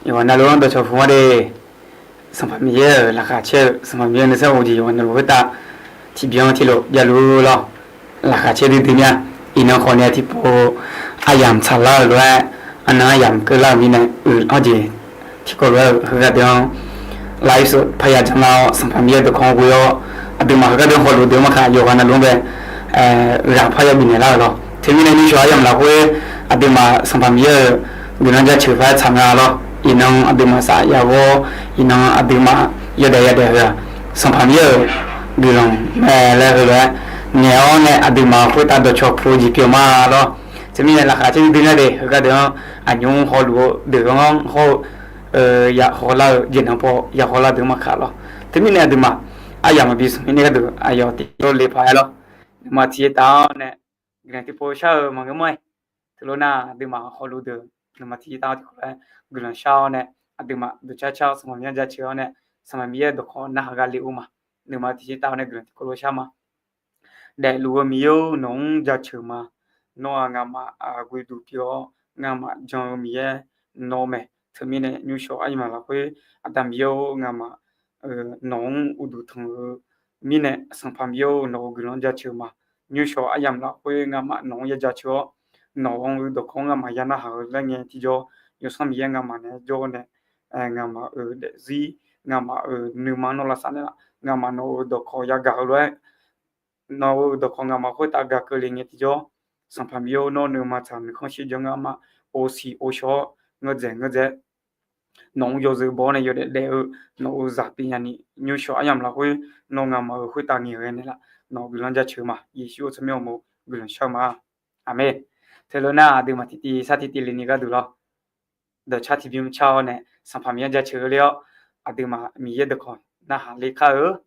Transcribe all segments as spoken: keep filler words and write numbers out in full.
Yawqghaq navluf-anr dawqcawq puq ma de. Sanqpaq Miqyaer-euq laqkhaq caer-eu Sanqpaq Miqyaer nuisar of-eu jeq yawqghaq navluf khoertav tiqbyan tiqlof javluf lawr. Laqkhaq caer duidui mir-a. Iqnan khawf nae tiqpov aryamq tsaqlar-euq lof-aer, arnan aryamq keuvlar-euq mirnae, uiq-anr jeq tiqkawv lof-aer-euq heugar deuq-anr, lafsawq parya janlar-awr, Sanqpaq Miqyaer dawqkawq-anr ghoe-awr, aqduimaf heugar deuq hawluf deuq maqkaq, yawqghaq navluf-anr bae ghaq parya bifnaeq lar-euq lawr. Teumirnae nymrshawq aryamq lafkhoer aqduimaf Sanqpaq Miqyaer-euq guiqlanq jaceuq par tsaq nga lawr. Iqnan aqduimaf saf yaghawr, iqnan aqduimaf yawdaef yadaef heu-aq, Sanqpaq Miqyaer-euq guiqlanq mae laer heulof-aer ngaeq-awr nae aqduimaf khoertav dawqcawq puq-eu jeq pyeuf ma lawr. Teumirnae laqkhaq caer duidui nar de, heugar deuq-anr aqnymr hawluf-eu deuq-anr hawr-eu, yakhawlar-eu jeq nan paw yakhawlar deuq maqkaq lawr. Teumirnae aqduimaf aryamq maqbi smq mirnae gharduq aqyawf tiqjawr le paq-aer lawr. Nuima tiqyaer taf-awr nae guiqlanq tiqpov shar-eu maqngeur mawr-aer, teulof nar aqduimaf hawluf deuq nuima tiqyaer taf-awr tiqkawv lof-aer guiqlanq shar-awr nae, aqduimaf dawqcar car-awr Sanqpaq Miqyaer jaceuq-awr nae, Sanqpaq Miqyaer dawqkawq narhaq ghaq le-eu ma. Nuima tiqyaer taf-awr nae guiqlanq tiqkawv lof shar ma. Daefluf-eu Miqyaer-or, nawq-anr jaceuq ma. Nawr-aq ngamaf aqghoe duq pyeuf-awr, ngamaf jan-eu Miqyaer nawr mae. Teumirnae nymrshawq aryamq lafkhoer Aqda Miqyaer-or, ngamaf nawq-anr uqduq tanq-eu mirnae, Sanqpaq Miqyaer-or, nawq-euq guiqlanq jaceuq ma. Nymrshawq aryamq lafkhoer ngamaf nawq-anr ya jaceuq-awr, nawq-euq dawqkawq-anr ngamaf ya narhaq-eu laer ngae tiqjawr, yawsanr Miqyaer ngamaf naeq-aer jawr-awr nae, ngamaf-euq daefzir, ngamaf-euq nuima nawr lavsav naeqlaf, ngamaf nawq-euq dawqkawq yagaq-eu lof-aer, nawq-euq dawqkawq ngamaf khoertav gaq keuvle ngae tiqjawr, Sanqpaq Miqyaer-or, nawr nuima tsaq nuikhanr shirjan ngamaf ovsiq ovshaw-awr ngeur dzaeq ngeur dzae nawq-anr yawzeu baw-awr nae yawdaef daef-eu nawq-euq zaq pyeuf nya ni, nymrshawq aryamq lafkhoer nawr ngamaf-euq khoertav ngaeqghae naeqlaf, nawq-euq guiqlanq jaceuq ma. Yeqsur-euq tsawrmyanr uqmov guiqlanq shar-eu ma. Aqmeq. Teulof nar aqduimaf tiqtiv sar tiqtiv le ni gharduq lawr. Dawqcar tiqbymr car-awr nae Sanqpaq Miqyaer jaceuq-eu ler-awr, aqduimaf Miqyaer dawqkawq narhaq le kar-eu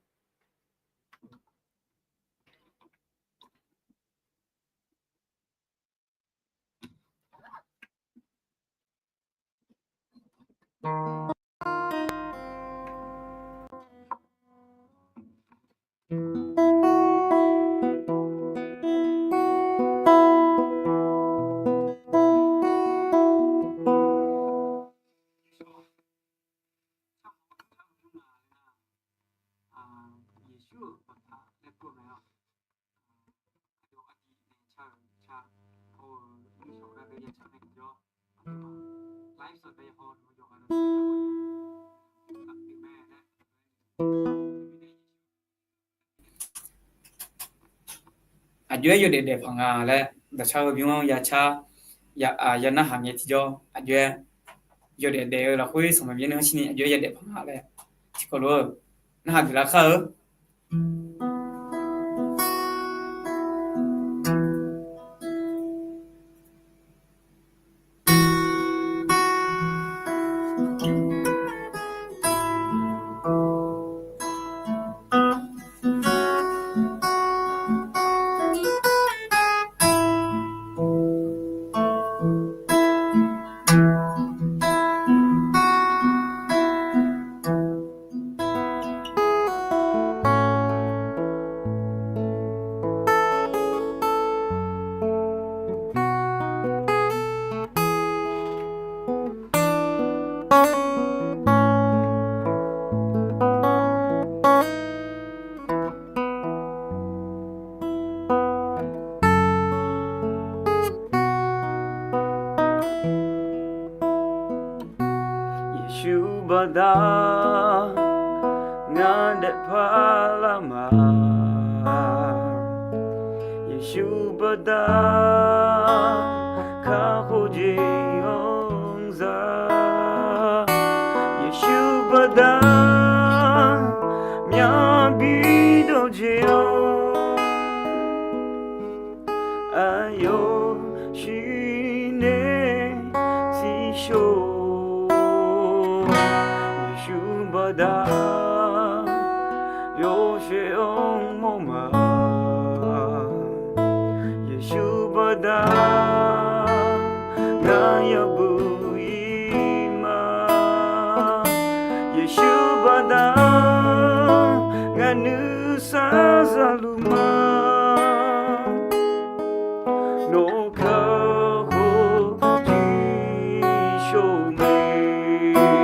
Aqjox-aer yawdaef daefpaq nga laer dawqcar-eu bymr-anr ya car, ya narhaq ngae tiqjawr, aqjox-aer yawdaef daef-eu lafkhoer Sanqpaq Miqyaer nuikhanr shir ni aqjox-aer yadaef paq nga laer tiqkawv lof-eu narhaq geuflar kar-eu. Yeqsur baqda ngar daefpar lar ma. Yeqsur baqda kakhof jeq-anr za. Yeqsur baqda myavbi dawq jeq-awr aqyawf shir nae tiqshawq. Yeqsur baqda yawshaef-anr mawr ma. Yeqsur baqda ngar yabuq ir ma. Yeqsur baqda ngar nuisar zaluf ma. Nawq kakhof tiqshawq mae.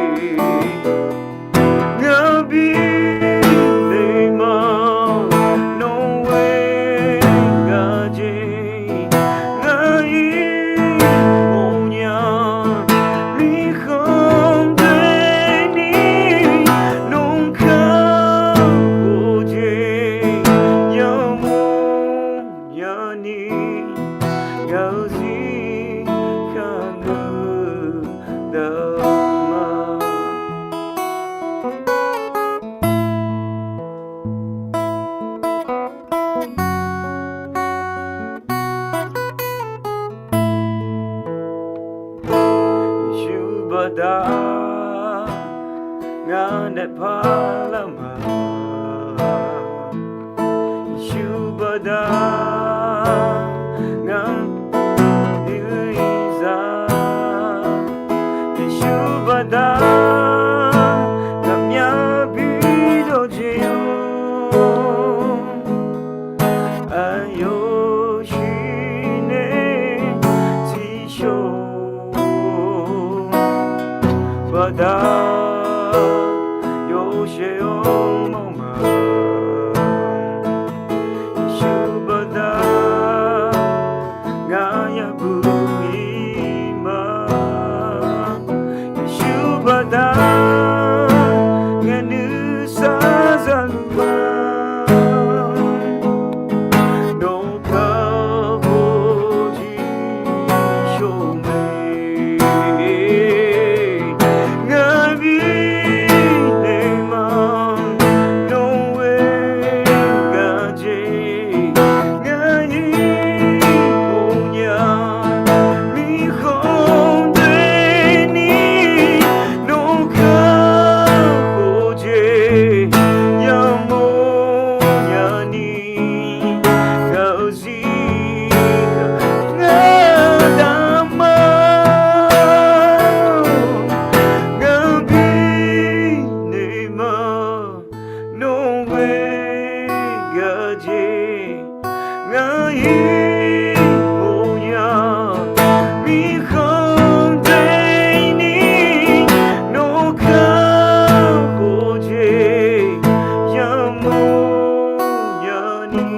baqda, ngar nae parlar ma. Yeqsur baqda, ngar nuizaq. Yeqsur baqda, ngaqmya bi dawqjeq-or. Aqyawf shir nae tsiqshawq baqda, yawshaef-awr mawrma. Yeqsur baqda, ngar yabuq ir ma. Yeqsur baqda, ngaeq nuisar zaluf ma. Nawq kakhof jeq shawr mae. Ngar bi naeq ma, nawq-aer gaq jeq. Ngar ir mawrnya, mirkhanq doeni, nawq kakhof jeq yamawr nyani, ngaq-euq zir ngar daq ma, ngar bi naeq ma, nawq-aer gaq jeq. Ngar ir mawrnya, mirkhanq doeni, nawq kakhof jeq yamawr nyani,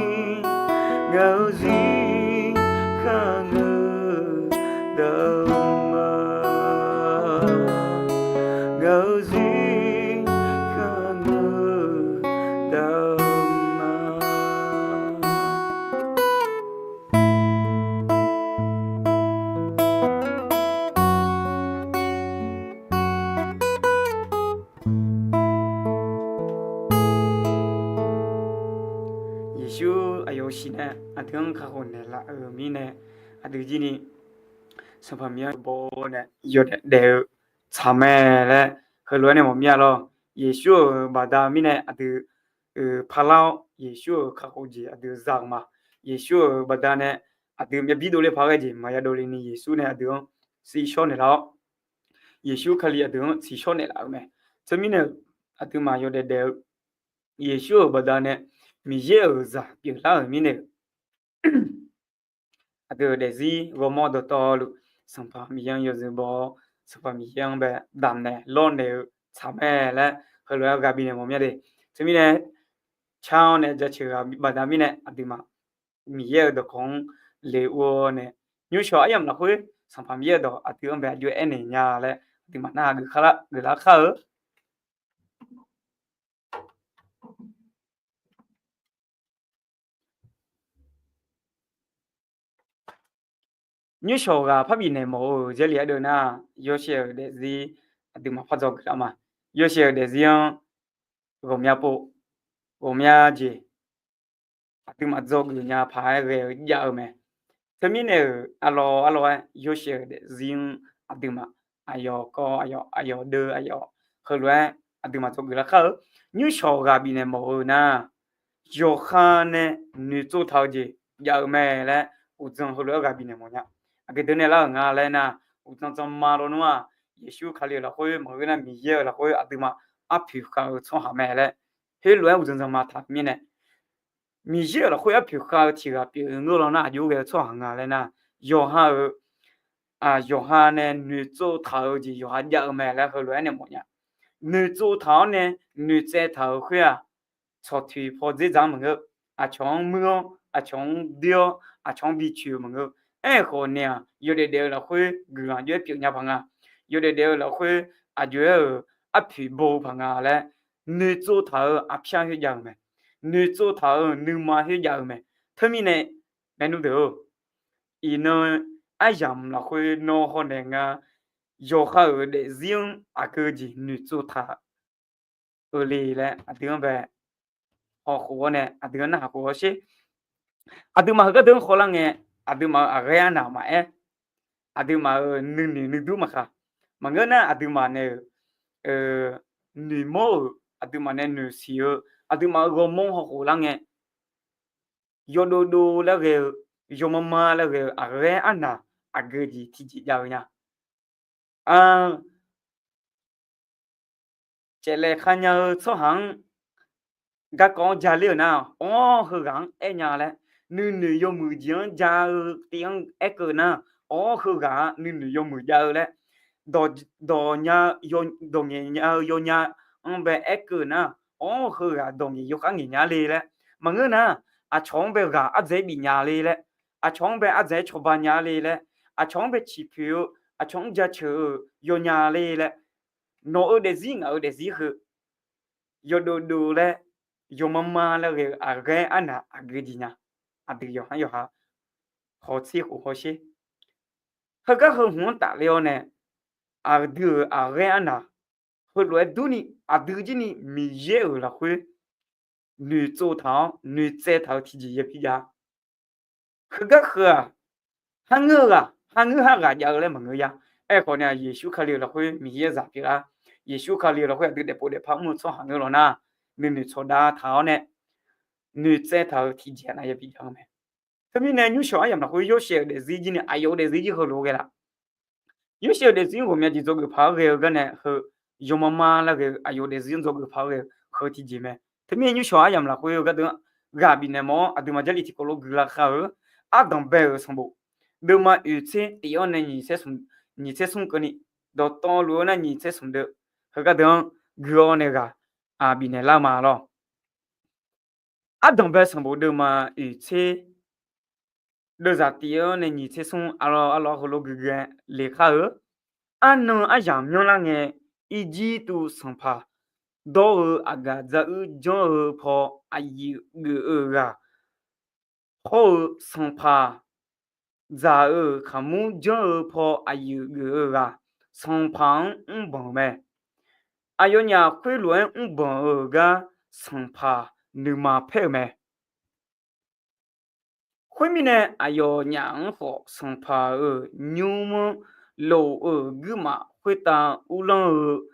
ngaq-euq zir khar ngeur daq-eu ma, ngaq-euq zir khar ngeur daq-eu ma. Yeqsur aqyawf-euq shiq nae aqdui-anr kakhof naeqlaf-euq mirnae, aqdui jir ni Sanqpaq Miqyaer-anr baw nae yawdaef daef-eu tsaq mae laer heulof-aer nae mawf mir-a lawr. Yeqsur-euq baqda mirnae aqdui paqlar-awr, Yeqsur-euq kakhof jeq aqdui za-eu ma. Yeqsur-euq baqda nae aqdui myav bir dovle paq ghae jeq maqya dovle ni Yeqsur nae aqdui-anr tsiqshawr naeqlaf-awr, Yeqsur Kali aqdui-anr tsiqshawr naeqlaf-euq mae. Teumirnae aqduimaf yawdaef daef-eu Yeqsur-euq baqda nae Miqyaer-euq zaq pyeuflar-euq mirnae-euq aqdui-euq daefzir ghawrmawr dawqtawvluf Sanqpaq Miqyaer-anr yawzeu baw-awr, Sanqpaq Miqyaer-anr bae damq naeq lawrnaeq-eu tsaq mae laer heulof-aer ghaq bifnaeq mawf mir-a de. Teumirnae car-awr nae jaceuq ghaq bifnaeq baqda mirnae aqduimaf Miqyaer-euq dawqkawq-anr le ur-awr nae, nymrshawq aryamq lafkhoer Sanqpaq Miqyaer-euq dawq aqdui-anr bae aqjox-aer aernaeq nya laer aqduimaf narhaq geuflar kar-eu. Nymrshawq ghaq parbif naeq mawf-eu Jarlif ardeuv nar, yawshaef-euq daefzir aqduimaf par dzawgeuf lar ma. Yawshaef-euq daefzir-anr ghawqmya pov, ghawqmya jeq aqduimaf dzawgeuf nya paq-aer ghae-eu jav-eu mae. Teumirnae-euq arlawr arlawr-aer yawshaef-euq daefzir-anr aqduimaf aqyawf kawv aqyawf, aqyawf deuv aqyawf, heulof-aer aqduimaf dzawgeuf lar kar-eu. Nymrshawq ghaq bifnaeq mawf-eu nar, yawqha nae noeqtsov taq-eu jeq jav-eu mae laer uqdzan heulof-aer ghaq bifnaeq mawf nya. Aqgeu deuq nae lar-euq nga laer nar, uqdzan dzanma lawnmr-aq, Yeqsur Kali-euq lafkhoer maqngeur nar, Miqyaer-euq lafkhoer aqduimaf arpoeq khav-eu tsawrhaq mae laer heulof-aer uqdzan dzanma taq-eu mirnae, Miqyaer-euq lafkhoer arpoeq khav-eu tiq ghaq pyeuf-eu ngeur law nar, aqjox ghae-eu tsawrhaq nga laer nar, yawqha-euq yawqha nae noeqtsov taq-eu jeq yawqha jav-eu mae laer heulof-aer nae mawf nya. Noeqtsov taq-awr nae noeqtsaev taq-euq khoer-aq, tsawqtoeq paw dzerdzaq-anr maqngeur. Aqcawq-anr muir-awr, aqcawq-anr doer-awr, aqcawq-anr bi coeq-eu maqngeur. Aerkhawf nae-aq, yawdaef daef-eu lafkhoer guiqlanq jov-aer pyeuf nya paq nga. Yawdaef daef-eu lafkhoer aqjox-aer-euq arpoeq baw-eu paq nga laer noeqtsov taq-euq arpyar khoer jav-eu mae. Noeqtsov taq-euq nuima khoer jav-eu mae. Teumirnae, maernmr deuq-or, iqnan aryamq lafkhoer nawr hawnaeq nga, yawqha-euq daefzir-anr aqgeu jeq noeqtsov taq-eu le laer aqdui-anr bae hawkhof-awr nae aqdui-anr narhaq khof-awr sher. Aqduimaf-euq gardeuv-anr khawvlar ngae, aqduimaf-euq aqghaer arnaq maqaer, aqduimaf-euq nuinoeq nuidur maqkhaq, Maqngeur nar, aqduimaf nae-euq noeqmawr-euq, aqduimaf nae noeqsiq-eu, aqduimaf-euq ghawrmawr hawkhof lar ngae, yawdov dov laer ghae-eu, yawmar mar laer ghae-eu aqghaer arnaq aqgeu jeq tiqjeq jav-eu nya. Caevlaeq kharnya-eu tsawrhaq-anr garkawv-anr ja ler-euq nar, awr, heughaq-anr aer nya laer, nuinoeq yawmuiq jeq-anr ja-eu tiv-anr aerkeuv nar, awr, heughaq-aq nuinoeq yawmuiq jav-eu laer, dawq, dawq nya, dawq ngaeq nya-eu yawnya-anr bae aerkeuv nar, awr, heughaq dawq ngaeq yawkhar ngaeq nya le laer, maqngeur nar, aqcawq-anr bae ghaq ardzaeq-aer bifnya le laer, aqcawq-anr bae ardzaeq-aer cawba nya le laer, aqcawq-anr bae ciqpoeq-eu, aqcawq-anr jaceuq-eu yawnya le laer, nawq-eu daefzir ngaq-eu daefzir heu yawdov dov laer, yawmar mar laer ghae-eu aqghaer arnaq aqgeu jeq nya. Aqdui yawqhar yawqha hawtser khof hawsher. Heugar heu hmq-anr tafler-awr nae, aqdui-euq aqghaer arnaq heulof-aer durni, aqdui jirni Miqyaer-euq lafkhoer noeqtsov taq-awr noeqtsaev taq-eu tiqjeq yabi jav. Heugar heu-aq, harngeur-eu ghaq, harngeur har ghaq jav-eu laer maqngeur ya. Aerkhawf nae-aq, Yeqsur Kali-euq lafkhoer Miqyaer zaq pyeuflar. Yeqsur Kali-euq lafkhoer aqdui daefpov daefpar mr-eu tsawrhaq ngeur law nar, nuinoeq tsawqdav taq-awr nae noeqtsaev taq-eu tiqjeq-aq nav yabi jav-eu mae. Teumirnae nymrshawq aryamq lafkhoer Yorsaev-euq daefzir jirni aqyawf-euq daefzir jir heulof-aer ghae laf. Yorsaev-euq daefzir ghawqmya jeq dzawgeuf paq-aer ghae-eu gar nae heu, yawmar mar laer ghae-eu aqyawf-euq daefzir-anr dzawgeuf paq-aer ghae-eu heu tiqjeq mae. Teumirnae nymrshawq aryamq lafkhoer gharduq-anr ghaq bifnaeq mawf-awr aqduimaf Jarlif tiqkawv lof guiqlanq khav-eu ardanq bae-euq sanqbof deuvma oeq tser tif-awr nae nyiq tser smq keuvni, dawqtawvluf-eu nar nyiq tser smq deuv, heugar deuq-anr gui-awr nae ghaq bifnaeq lar ma lawr. Ardanq bae sanqbof deuvma oeq tser deuvzaq tif-awr nae nyiq tser smr arlawr arlawr heulof guiqlanq le khar-eu, arnan aryamq myanrlar ngae, Irjirtuv sanqpaq dawr-eu aqgaf dzaruir janr-eu paw aqyuif geuf-eu ghaq hawr-eu sanqpaq dzaq-euq kaqmur janr-eu paw aqyuif geuf-eu ghaq, sanqpaq-anr mrbanq-euq mae. Aqyawfnyaf khoerlof-aer mrbanq-euq gar sanqpaq nuima paer-euq mae. Khoermirnae, aqyawfnyaf-anr khawf sanqpaq-euq nymr-anr lof-euq guirmaf khoertav uvlanr-eu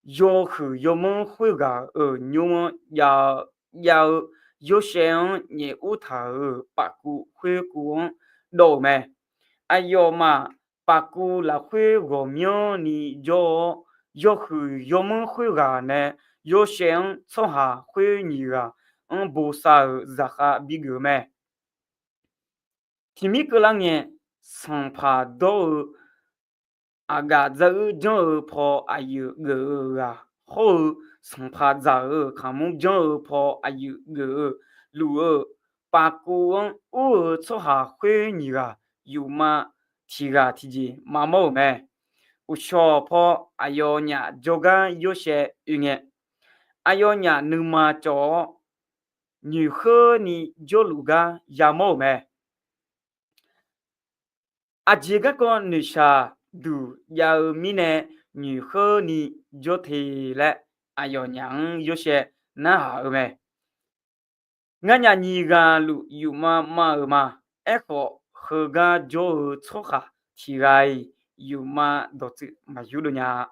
yawhuiq yawmanr khoerghaq-euq nymr-anr jav-eu, jav-eu Yorsaev-anr nyaef ur taq-euq pafkuv khoerkuv-anr dawv-euq mae. Aqyawfmaf pafkuv lafkhoer ghawqmyanrni jawr-awr, yawhuiq yawmanr khoerghaq nae Yorsaev-anr tsawrhaq khoer nyiq ghaq-anr bosav-euq zaqkhav bigeuf-eu mae. Tiqmir keuvlar ngae, sanqpaq dawr-eu aqgaf dzaruir janr-eu paw aqyuif geuf-eu ghaq hawr-eu, sanqpaq dzaq-euq kaqmur janr-eu paw aqyuif geuf-eu luf-eu, pafkuv-anr ur-eu tsawrhaq khoer nyiq ghaq yufma tiq ghaq tiqjeq maqmawr-euq mae. Uqshawq paw aqyawfnyaf jawrgar Yorsaev oe ngae, aqyawfnyaf nuima cawv-awr, nyoeqkheurni jawrluf gar yamawr-euq mae. Aqjeq garkawv noeqshaq duq jav-eu mirnae, nyoeqkheurni jawr te laer aqyawfnyaf-anr Yorsaev narhaq-eu mae. Nganyaf nyiq ghaq luf yufma mav-euq ma. Aerkhawf, heugar jawr-eu tsawrhaq tiq ghaq-iq yufma dawqtsuif maqyurdov nya-a.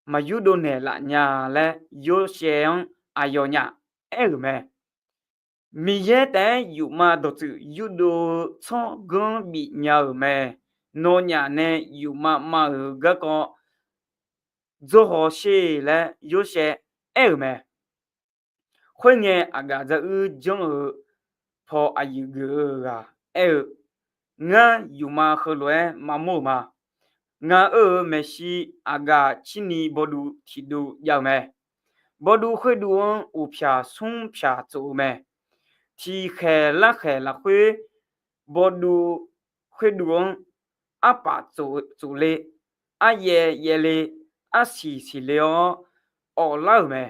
Maqyurdov naeqlaf nya laer Yorsaev-anr aqyawfnyaf aer-euq mae. Miqyaer taef-aer yufma dawqtsuif yurdov-eu tsawrganr bifnya-euq mae. Nawnyaf nae yufma mav-euq garkawv dzawrhaw sher laer Yorsaev aer-euq mae. Khoerngae, aqgaf dzaruir janr-eu paw aqyuif geuf-eu ghaq aer-eu, Ngar yufma heulof-aer maqmawr-euq ma. Ngaq-euq maeqshi aqgaf cirni bawduv tiqdov jav-eu mae. Bawduv khoerduv-anr uqpyaq smr pyaq tsof-eu mae. Tiqkhaeq larkhaeq lafkhoer bawduv khoerduv-anr arpaf tsof le, aryaev yaevle, arsiq siqle-awr awflar-euq mae.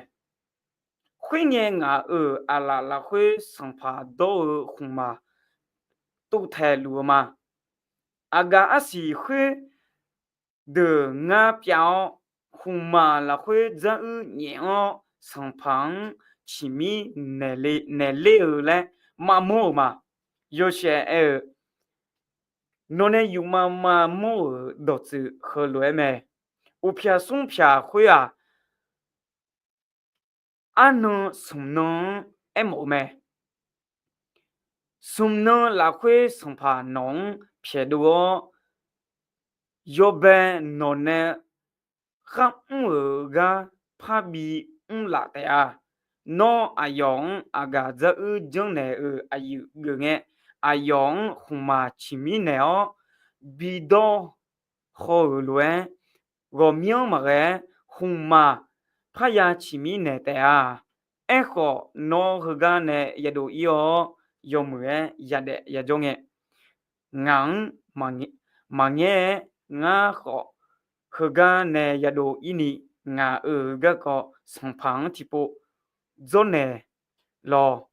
Khoerngae, ngaq-euq aqlaf lafkhoer sanqpaq dawr-eu khmqmaq tuvtaeq luf-eu ma. Aqgaf arsiq khoerdeuq ngar pyav-awr, khmqmaq lafkhoer dzaruir nyaef-awr, sanqpaq-anr ciqmir naeqler-eu laer maqmawr-euq ma. Yorsaev aer-eu, Nawq nae yufmav mavmawr-euq dawqtsuif heulof-aer mae. Uqpyaq smr pyaq khoer-aq, arnan smq nan-anr aermawf-eu mae. Smq nan lafkhoer sanqpaq nawq-anr pyaeqdov-awr, yawbae nawq nae khar mr-euq gar parbi mrlaf taef-a. Nawr aqyawf-anr aqgaf dzaruir janrnaeq-euq aqyuif geuf ngae, aqyawf-anr khmqmaq ciqmir naeq-awr, bidawr haw-euq lof-aer, ghawqmyanr maqghae-aer khmqmaq parya ciqmir naeq taef-a. Aerkhawf, nawr heugar nae yadov ir-awr, yawmuiq-aer yadaef yajawr ngae, ngaq-anr maqngaer-aer, ngar khawf heugar nae yadov ir ni, ngaq-euq garkawv sanqpaq-anr tiqpov dzawrnaeq lawq.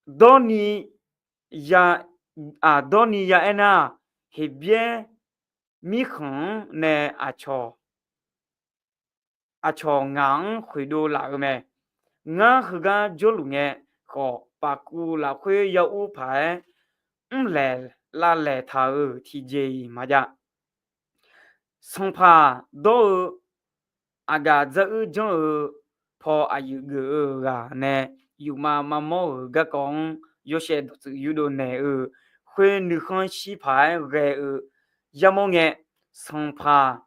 Dawrni ya, aq, dawrni ya aernar, Heqbyaer mirkhanq-anr nae aqcawq, aqcawq ngaq-anr khoeqdov laf-eu mae. Ngar heugar jawrluf ngae khawf, paqkuv lafkhoer ya ur paq-aer mrlaeq lavlaeq taq-euq tiqjeq-iq maqjav. Sanqpaq dawr-eu aqgaf dzaruir janr-eu paw aqyuif geuf-eu ghaq nae yufmav mavmawr-euq garkawv-anr yawshaef dawqtsuif yurdov naeq-euq khoer nuikhanr shir paq-aer ghae-eu yamawr ngae, sanqpaq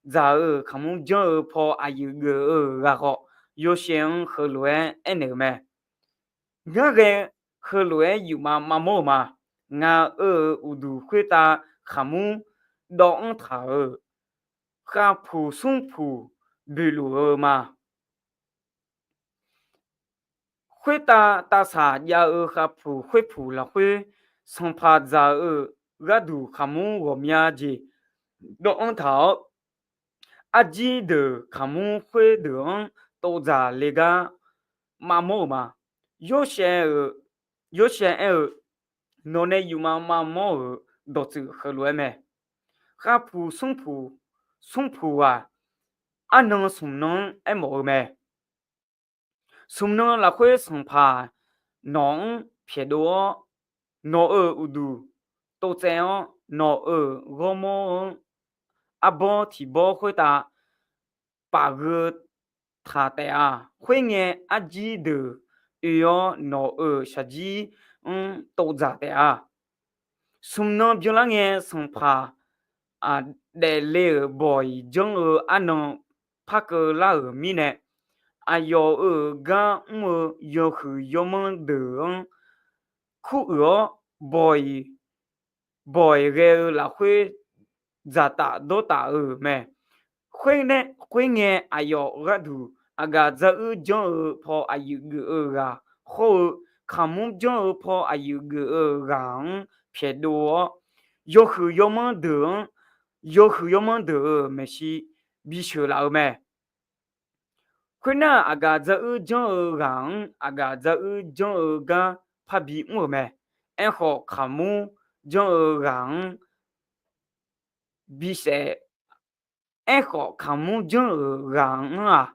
dzaq-euq kaqmur janr-eu paw aqyuif geuf-eu ghaq khawf, yawshaef-anr heulof-aer aernaeq-euq mae. Ngar ghae heulof-aer yufmav mavmawr-euq ma. Ngaq-euq uqduq khoertav kaqmur dawv-anr taq-euq khavpuq smrpuq boeqluf-eu ma. Khoertav tavsaq jav-eu khavpuq khoerpuq lafkhoer, sanqpaq dzaq-euq gharduq kaqmur ghawqmya jeq dawv-anr taq-awr, arjir deuq kaqmur khoerdeuq-anr tovdzaq le gar mavmawr-euq ma. Yawshaev-euq, Yawshaev aer-eu, Nawq nae yufmav mavmawr-euq dawqtsuif heulof-aer mae. Khavpuq smrpuq, smrpuq-aq, arnan smq nan-anr aermawf-eu mae. Smq nan lafkhoer sanqpaq nawq-anr pyaeqdov-awr, nawq-euq uqduq tovtsaev-awr, nawq-euq ghawrmawr-anr arbawr tiq bawr khoertav paf gheu taq taef-a. Khoerngae, arjir deuq oe-awr nawq-euq shaqjir-anr tovdzaq taef-a. Smq nan byanlar ngae, sanqpaq daefle-euq bawq-iq janr-eu arnan parkeuv lar-euq mirnae, aqyawf-euq gar mr-eu yawhuiq yawmanr deuq-anr kuruiq-awr, bawq-iq, bawq-iq ghae-eu lafkhoer dzaqtaf dawrtaf-euq mae. Khoerngae, aqyawf gharduq aqgaf dzaruir janr-eu paw aqyuif geuf-eu ghaq hawr-eu, kaqmur janr-eu paw aqyuif geuf-eu ghaq-anr pyaeqdov-awr, yawhuiq yawmanr deuq-anr, yawhuiq yawmanr deuq-euq maeqshi bisheuq laf-eu mae. Khoernar, aqgaf dzaruir janr-eu ghaq-anr aqgaf dzaruir janr-eu gar parbi mr-euq mae. Aerkhawf, kaqmur janr-eu ghaq-anr bisaef, aerkhawf, kaqmur janr-euq ghaq-anr-aq,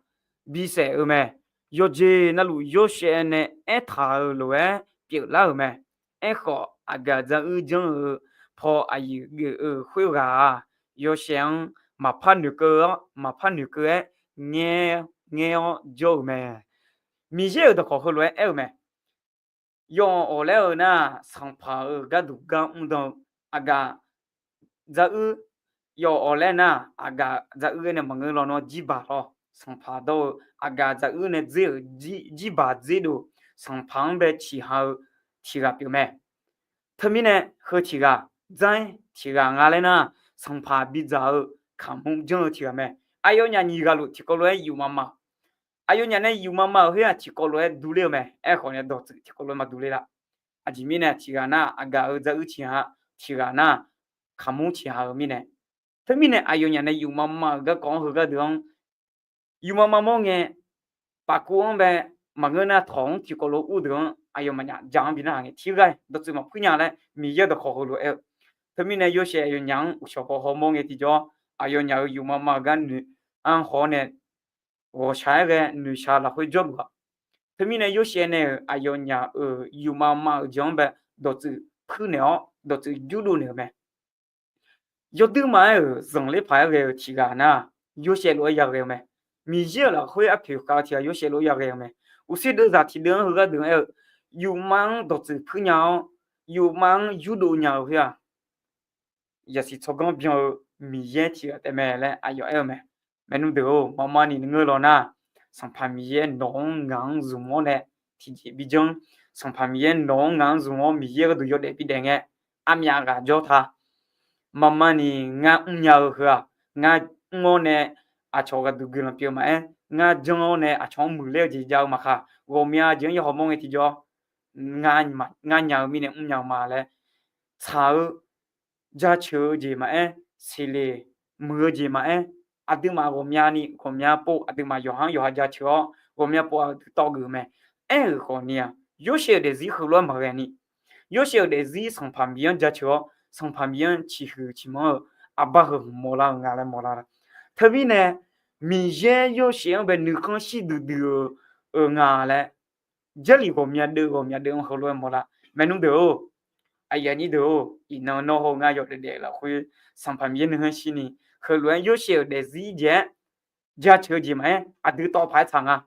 bisaef-eu mae. Yawqjeq navluf yawshaev nae aertaq-euq lof-aer pyeuflar-euq mae. Aerkhawf, aqgaf dzaruir janr-eu paw aqyuif geuf-eu khoerghaq-aq, yawshaev-anr maqpar noeqkeuv-awr, maqpar noeqkeuv-aer ngaer, ngaer-awr jawr-eu mae. Miqyaer-euq dawqkawq heulof-aer aer-eu mae. Yawf awq laer-eu nar, sanqpaq-euq gharduq gar mr dan-eu aqgaf dzaruir, yawf awq laer nar, aqgaf dzaruir-aer nae maqngeur lawnmr jirbaq lawr. Sanqpaq dawr-eu aqgaf dzaruir nae dzer-euq jir, jirbaq dzerdov, sanqpaq-anr bae ciqha-eu tiq ghaq pyeuf mae. Teumirnae heu tiq ghaq dzar-ir tiq ghaq nga laer nar, sanqpaq bidzaq-eu kaqmur janr-eu tiq ghaq mae. Aqyawfnyaf nyiq ghaq luf tiqkawv lof-aer yufmav ma. Aqyawfnyaf nae yufmav ma-euq khoer-aq tiqkawv lof-aer durler-eu mae. Aerkhawf nae dawqtsuif tiqkawv lof-aer maqdurler la. Aqjeq mirnae tiq ghaq nar aqgaf-eu dzaruir ciqha, tiq ghaq nar kaqmur ciqha-eu mirnae. Teumirnae aqyawfnyaf nae yufmav ma-euq garkawv-anr heugar deuq-anr yufmav maqmawr ngae, pafkuv-anr bae maqngeur nar tawq-anr tiqkawv lof ur deuq-anr aqyawfmaf nyaf jaq-anr bi narhaq ngae, tiq ghaq-iq dawqtsuif maqpur nya laer Miqyaer dawqkawq heulof-aer-eu. Teumirnae yawshaef aqyawfnyaf-anr uqshawq paw hawmawr ngae tiqjawr, aqyawfnyaf-euq yufmav ma-euq gar noeq-anr haw-awr nae ghawqshaq-aer ghae noeqshaq lafkhoer jawrluf-aq, Teumirnae Yorsaev nae-euq aqyawfnyaf-euq yufmav mav-euq jeq-anr bae dawqtsuif puirnaeq-awr dawqtsuif jurdov naeq-euq mae. Yawduir maf-aer-euq zanqler paq-aer ghae-eu tiq ghaq nar, Yorsaev lof-aer yaghae-eu mae. Miqyaer-euq lafkhoer arpoeq khav-eu tiq ghaq Yorsaev lof-aer yaghae-eu mae. Uqsir deuvzaq tiqdeuv-anr heugar deuq-anr aer-eu, yufmav-anr dawqtsuif puir nya-awr, yufmav-anr yurdov nya-eu khoer-aq, yasiq tsawrganr byan-eu Miqyaer tiq ghaq taef mae laer aqyawf aer-eu mae. Maernmr deuq-or, marmar ni ngeur law nar, Sanqpaq Miqyaer nawq-anr ngaq-anr zmq-awr nae tiqjeq bijanr. Sanqpaq Miqyaer nawq-anr ngaq-anr zmq-awr Miqyaer gharduq yawdaef bidaef ngae, armyav ghaq jawr ta. Marmar ni ngar mrnya-eu heu-aq, ngar mr-awr nae aqcawq gharduq guiqlanq pyeuf-eu maqaer, ngar janr-awr nae aqcawq-anr muiqler-eu jeq jav-eu maqkaq, ghawqmya jeq-anr yahaw mawr ngae tiqjawr, ngar nya-eu mirnae mrnya-eu ma laer, tsaq-eu jaceuq-eu jeq maqaer, siqle muiq-eu jeq maqaer, aqduimaf ghawqmyani ghawqmya pov aqduimaf yawqha-anr yawqha jaceuq-awr ghawqmya pov aqdui tawv geuf-eu mae. Aer-euq khawfni-aq, Yorsaev-euq daefzir heulof-aer maqghae ni, Yorsaev-euq daefzir Sanqpaq Miqyaer-anr jaceuq-awr Sanqpaq Miqyaer-anr ciqhuiq ciqmanr-eu aqbar heu hmq mawrlar-eu nga laer mawrlar-a. Teumirnae Miqyaer Yorsaev-anr bae nuikhanr shir duidui-eu nga laer, Jarlif ghawqmya deuv ghawqmya deuv-anr heulof-aer mawrlar. Maernmr deuq-or, aqyuif aqnyir deuq-or, iqnan nawr hawr-eu ngar yawdaef daef-eu lafkhoer Sanqpaq Miqyaer nuikhanr shirni, heulof-aer Yorsaev-euq daefzir jaev-aer jaceuq-eu jeq maqaer, aqdui tawv paq-aer tsaq nga.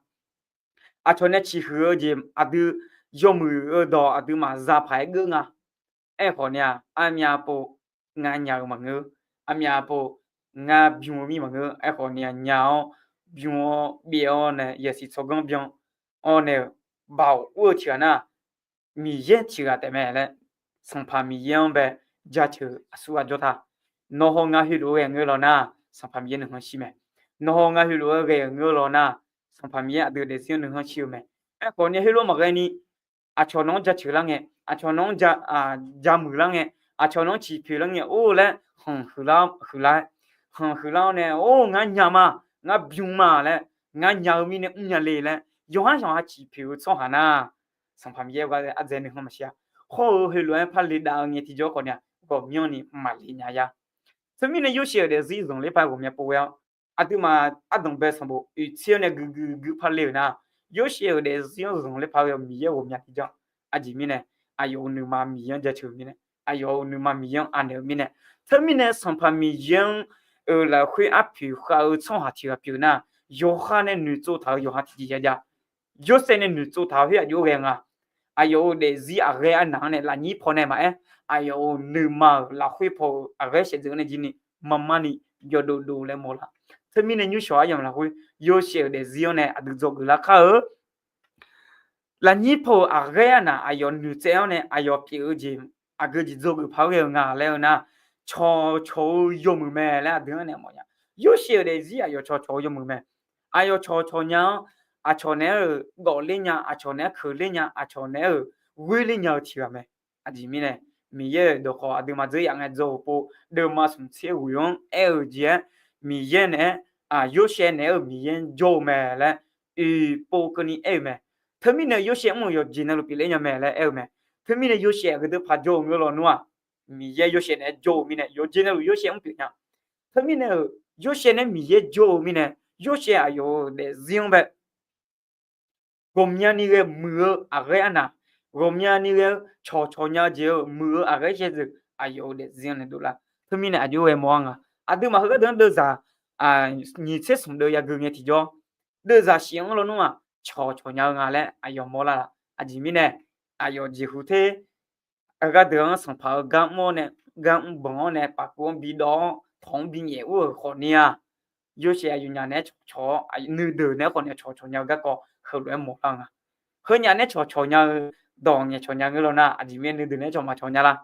Aqcawq nae ciqhuiq-eu jeq aqdui yawmuiq-eu dawq aqduimaf za paq-aer geur nga. Aerkhawf ni-aq, armyav pov ngar nya-eu maqngeur. Armyav pov ngar bym-eu mir maqngeur. Aerkhawf ni-aq, nya-awr bym-awr byaev-awr nae yasiq tsawrganr byan-awr nae-euq baoq ur-eu tiq ghaq nar, Miqyaer tiq ghaq taef mae laer, Sanqpaq Miqyaer-anr bae jaceuq aqsur ghaq jawr ta. Nawr hawr ngar heulof-aer ghae ngeur law nar, Sanqpaq Miqyaer nuikhanr shir mae. Nawr hawr ngar heulof-aer ghae-eu ngeur law nar, Sanqpaq Miqyaer aqdui daefzir-anr nuikhanr shir-eu mae. Aerkhawf ni heulof maqghae ni, aqcawq nawq-anr jaceuq lar ngae, aqcawq nawq-anr ja, jamuiq lar ngae, aqcawq nawq-anr ciqpoeq lar ngae or laer khanq huiqlar, huiqlar-aer, khanq huiqlar-awr nae or ngar nya ma, ngar bym ma laer, ngar nya-eu mirnae mrnya le laer yawqhar yawqha ciqpoeq-eu tsawrhaq nar, Sanqpaq Miqyaer-eu gar ardzae nuikhanr maqshir-a. Hawr-eu heulof-aer par le dav-eu ngae tiqjawr khawf ni-aq, ghawqmyanrni maqle nya ya. Teumirnae Yorsaev-euq daefzir zanqler par ghawqmya pov ghae-awr, aqduimaf ardanq bae sanqbof oeqtser-awr nae guiqguiq guiqguiq par le-euq nar, Yorsaev-euq daefzir-anr zanqler par ghae-eu Miqyaer ghawqmya tiqjawr. Aqjeq mirnae, aqyawf-euq nuima Miqyaer-anr jaceuq-eu mirnae, aqyawf-euq nuima Miqyaer-anr anaeq-eu mirnae, teumirnae Sanqpaq Miqyaer-anr-euq lafkhoer arpoeq khav-eu tsawrhaq tiq ghaq pyeuf nar, yawqha nae noeqtsov taq-euq yawqha tiqjeq jav jav. Yorsaev nae noeqtsov taq-euq khoer aqjox ghae nga. Aqyawf-euq daefzir aqghaer arnaq-anr nae lafnyir paw nae maqaer, aqyawf-euq nuima-euq lafkhoer paw-euq aqghaer shaevdzeuf-anr nae jir ni, marmar ni yawdov dov laer mawrlar. Teumirnae nymrshawq aryamq lafkhoer Yorsaev-euq daefzir-anr nae aqdui dzawgeuf lar kar-eu lafnyir paw-euq aqghaer arnaq aqyawf noeqtsaev-awr nae aqyawf pyeuf-eu jeq aqgeu jeq dzawgeuf paq-aer ghae-eu nga laer-eu nar, cawqcawq-eu yawmuiq mae laer aqdui-anr nae mawfnya. Yorsaev-euq daefzir aqyawf cawqcawq-eu yawmuiq mae. Aqyawf cawqcawq nya-anr, aqcawq naeq-aer-euq gawfler nya, aqcawq naeq-aer keuvler nya, aqcawq naeq-aer-euq ghoerler nya-eu tiq ghaq mae. Aqjeq mirnae, Miqyaer-euq dawqkawq aqduimaf dzeur yaf ngae dzaw-euq pov deuvma smq tser ghoeq-anr aer-eu jeq-aer, Miqyaer naeq-aer, Yorsaev naeq-aer-euq Miqyaer-anr jawr-eu mae laer oeq pov keuvni aer-eu mae. Teumirnae Yorsaev mr-euq yawqjeq navluf pyeufler nya mae laer aer-eu mae. Teumirnae Yorsaev aqgeu deuq par jawr-eu ngeur lawnmr-aq, Miqyaer Yorsaev naeq-aer jawr-eu mirnae yawqjeq navluf Yorsaev mr pyeuf nya. Teumirnae-euq Yorsaev naeq-aer Miqyaer jawr-eu mirnae, Yorsaev aqyawf-euq daefzir-anr bae ghawqmyani ghae muiq-eu aqghaer arnaq, ghawqmyani ghae-eu cawqcawq nya-eu jeq-eu muiq-eu aqghaer shaevdzeuf aqyawf-euq daefzir-anr nae dovlar. Teumirnae aqjox ghae mawr-a nga. Aqduimaf heugar deuq-anr deuvzaq nyiq tser smq deuv yagui ngae tiqjawr, deuvzaq shif-anr lawnmr-aq cawqcawq nya-eu nga laer aqyawf mawrlar-a. Aqjeq mirnae, aqyawf jeqhu ter gharduq-anr sanqpaq-eu gar mr-awr nae, gar mr banq-awr nae pafkov-anr bidawv-awr tawq-anr binyaef ur-euq khawfni-a, Yorsaev aqyawfnyaf naeq-aer cawqcawq-awr, nuideuq naeq-aer khawfni cawqcawq nya-eu garkawv heulof-aer mawrlar-eu nga. Heunyav naeq-aer cawqcawq nya-eu dawq ngaeq cawq nya ngeur law nar, aqjeq mirnae nuideuq naeq-aer cawq maqcawq nya lar.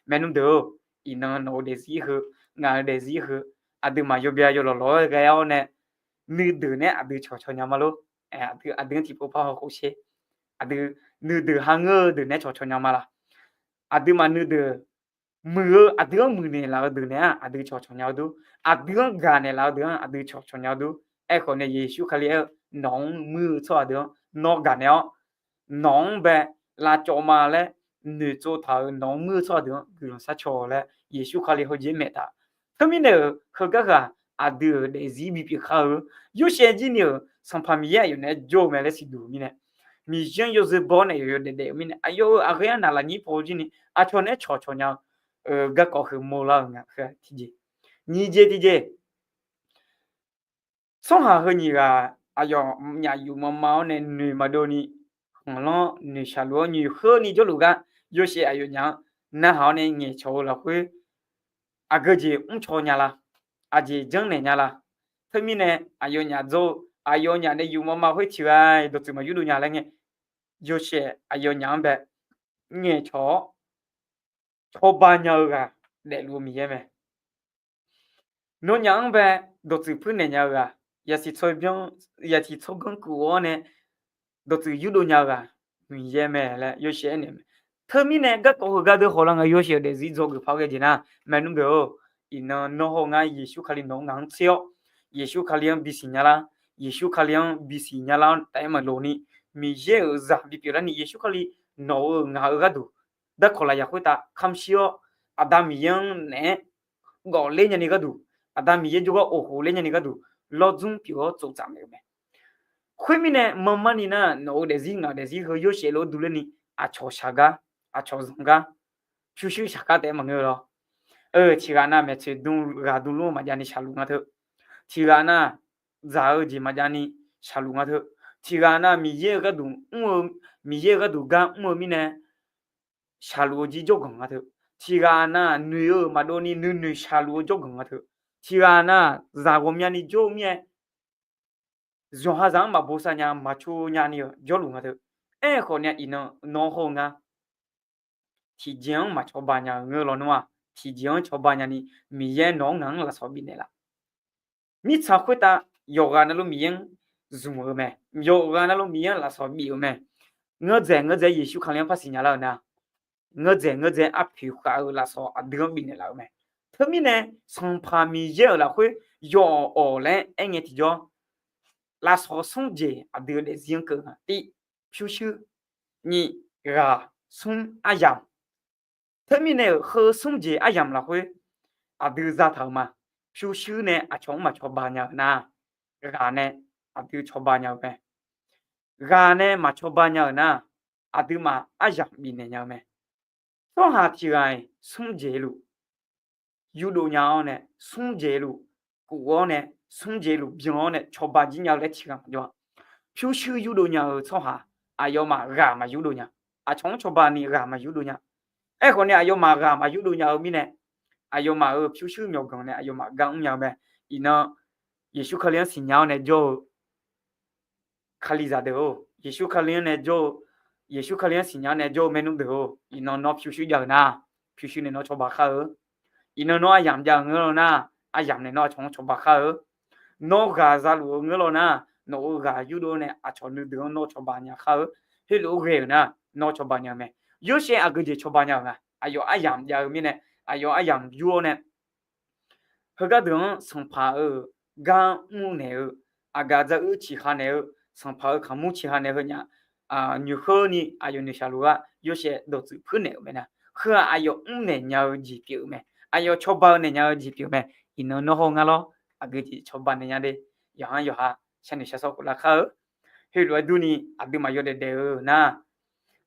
Maernmr deuq-or, iqnan nawq-eu daefzir heu, ngaq-euq daefzir heu, aqduimaf yawbya yawlawq lawq-aer ghae-awr nae, nuideuq naeq-aer aqdui cawqcawq nya ma lor. Aqdui, aqdui-anr tiqpov par hawkhof sher. Aqdui nuideuq hangeur-eu deuq naeq-aer cawqcawq nya ma laq. Aqduimaf nuideuq muiq-eu aqdui-anr muiqnaeq laf-eu deuq naeq-aer aqdui cawqcawq nya-eu dur. Aqdui-anr gaqnaeq laf-eu deuq-anr aqdui cawqcawq nya-eu dur. Aerkhawf nae Yeqsur Kali aer-eu, nawq-anr muir-eu tsawrhaq deuq-anr nawr gaqnaeq-awr, nawq-anr bae lavcawv ma laer noeqtsov taq-euq nawq-anr muir-eu tsawrhaq deuq-anr guiqlanq sharcaw laer Yeqsur Kali heujeq-aer maeq taq. Teumirnae-euq heugar heu-aq, aqdui-euq daefzir bipyeuf khar-eu, Yorsaev jir ni-euq Sanqpaq Miqyaer aqyawf naeq-aer jawr-eu mae laer siqduq mirnae, Miqyaer-anr yawzeu baw-awr nae yawqyawq daefdaef-eu mirnae, aqyawf-euq aqghae-anr naqlaf nyir paw-eu jir ni aqcawq naeq-aer cawqcawq nya-eu garkawv heu mawrlar-eu nga. Tiqjeq, nyiq jeq tiqjeq, tsawrhaq heu nyiq ghaq aqyawfnyaf yufmav mav-awr nae noeq maqdov ni, khanqlanr noeqshaq luf-awr nyoeqkheurni jawrluf gar, yawshaef aqyawfnyaf-anr narhaq-awr nae ngaeqcawq-eu lafkhoer, aqgeu jeq mrcaw nya la? Aqjeq janrnaeq nya la? Teumirnae aqyawfnyaf dzawr-eu, aqyawfnyaf nae yufmav mav khoer tiq ghaq-iq dawqtsuif maqyurdov nya laer ngae, yawshaef aqyawfnyaf-anr bae ngaeqcawq-awr cawba nya-eu ghaq daefluf-eu Miqyaer mae. Nawnyaf-anr bae dawqtsuif puirnaeq nya-eu ghaq, yasiq tsawrganr kuf-awr nae dawqtsuif yurdov nya-eu ghaq Miqyaer mae laer yawshaef aernaeq-eu mae. Teumirnae garkawv heugar deuq hawlar nga yawshaef-euq daefzir dzawgeuf par ghae jeq nar, maernmr deuq-or, iqnan nawr hawr ngar Yeqsur Kali nawq-anr ngaq-anr tser-awr, Yeqsur Kali-anr bisiq nya lar, Yeqsur Kali-anr bisiq nya lar-awr taef-aer maqloq ni, Miqyaer-euq zaq bipyeuf larni Yeqsur Kali nawq-euq ngaq-eu gharduq darkawq lafyaq khoertav kamq shir-awr, Aqda Miqyaer-anr naeq-aer gawfler nyani gharduq, Aqda Miqyaer jawrgar oqhof ler nyani gharduq, lawr dzmr pyeuf-awr tsoftsaf naeq-eu mae. Khoermirnae, manrmarni nar, nawq-euq daefzir ngaq-euq daefzir heu yawshaef lof-aer durler ni, aqcawq shaq gar, aqcawq zanq gar, pyurshuir shaq gar taef-aer maqngeur-eu lawr. Tiq ghaq nar maeqtsoeq dm ghaq dm lmr-eu maqjav ni shaqluf nga teu. Tiq ghaq nar dzaq-eu jeq maqjav ni shaqluf nga teu. Tiq ghaq nar Miqyaer-euq gharduq mr-eu, Miqyaer-euq gharduq gar mr-eu mirnae shaqluf-eu jir jawrganq nga teu. Tiq ghaq nar noeq-eu maqdov ni nuinoeq shaqluf-eu jawrganq nga teu. Tiq ghaq nar zaq ghawqmyani jawr-eu mir-aer, yawqha zaq-anr maqbosav nya maqco nya ni-eu jawrluf nga teu. Aerkhawf ni-a iqnan nawr hawr-eu ngar tiqjeq-anr maqcawba nya-eu ngeur lawnmr-aq, tiqjeq-anr cawba nyani Miqyaer nawq-anr ngaq-anr lafsawq bifnaeq laf. Mirtsaq khoertav yawqghaq navluf Miqyaer-anr zmq-eu mae. Yawqghaq navluf Miqyaer-anr lafsawq bif-eu mae. Ngeur dzaeq ngeur dzaeq Yeqsur Kali-anr par siqnya lar-eu nar, ngeur dzaeq ngeur dzaeq arpoeq khav-eu lafsawq aqdui-anr bifnaeq laf-eu mae. Teumirnae Sanqpaq Miqyaer-euq lafkhoer yawf-awq laer aerngae tiqjawr, lafsawq smr jeq aqdui-eu daefzir-anr keuv nga. Tiv, pyurshuir. Nyiq, ghaq. Smr, aryamq. Teumirnae-euq heu smr jeq aryamq lafkhoer aqdui zataq-euq ma. Pyurshuir nae aqcawq-anr maqcawba nya-eu nar, ghaq nae aqdui cawba nya-eu mae. Ghaq nae maqcawba nya-euq nar, aqduimaf aryamq bifnaeq nya-eu mae. Tsawrhaq tiq ghaq-iq smr jeq luf yurdov nya-awr nae, smr jeq luf kuf-awr nae, smr jeq luf byan-awr nae cawba jir nya-eu laer tiq ghaq maqjawr-a. Pyurshuir yurdov nya-eu tsawrhaq aqyawfmaf ghaq maqyurdov nya. Aqcawq-anr cawba ni ghaq maqyurdov nya. Aerkhawf ni aqyawfmaf ghaq maqyurdov nya-eu mirnae, aqyawfmaf-euq pyurshuir myawqganq nae aqyawfmaf gar mrnya-eu mae. Iqnan Yeqsur Kali-anr siqnya-awr nae jawr-eu Kalizaq deuq-or, Yeqsur Kali-anr nae jawr-eu, Yeqsur Kali-anr siqnya-awr nae jawr-eu maernmr deuq-or, iqnan nawr pyurshuir jav-euq nar, pyurshuir nae nawr cawba khar-eu. Iqnan nawr aryamq jav-euq ngeur law nar, aryamq nae nawr aqcawq-anr cawba khar-eu. Nawr ghaq zaluf-eu ngeur law nar, nawq-euq ghaq yurdov nae aqcawq nuideuq-anr nawr cawba nya khar-eu. Heulof-aer ghae-euq nar, nawr cawba nya-eu mae. Yawshaef aqgeu jeq cawba nya-euq nga. Aqyawf aryamq jav-eu mirnae, aqyawf aryamq yur-awr nae, heugar deuq-anr sanqpaq-euq gar mrnaeq-eu, aqgaf dzaruir ciqha naeq-eu, sanqpaq-euq kaqmur ciqha naeq-eu heunya, nyoeqkheurni aqyawf noeqshaq luf-eu gar yawshaef dawqtsuif puirnaeq-euq mae nar, heu-aq aqyawf mrnaeq nya-eu jeq pyeuf-eu mae. Aqyawf cawba-eu naeq nya-eu jeq pyeuf-eu mae. Iqnan nawr hawr ngar lawr, aqgeu jeq cawba naeq nya de. Yawqha-anr yawqha sharnoeq shar sawr khof lar khar-eu. Heulof-aer durni aqduimaf yawdaef daef-eu nar,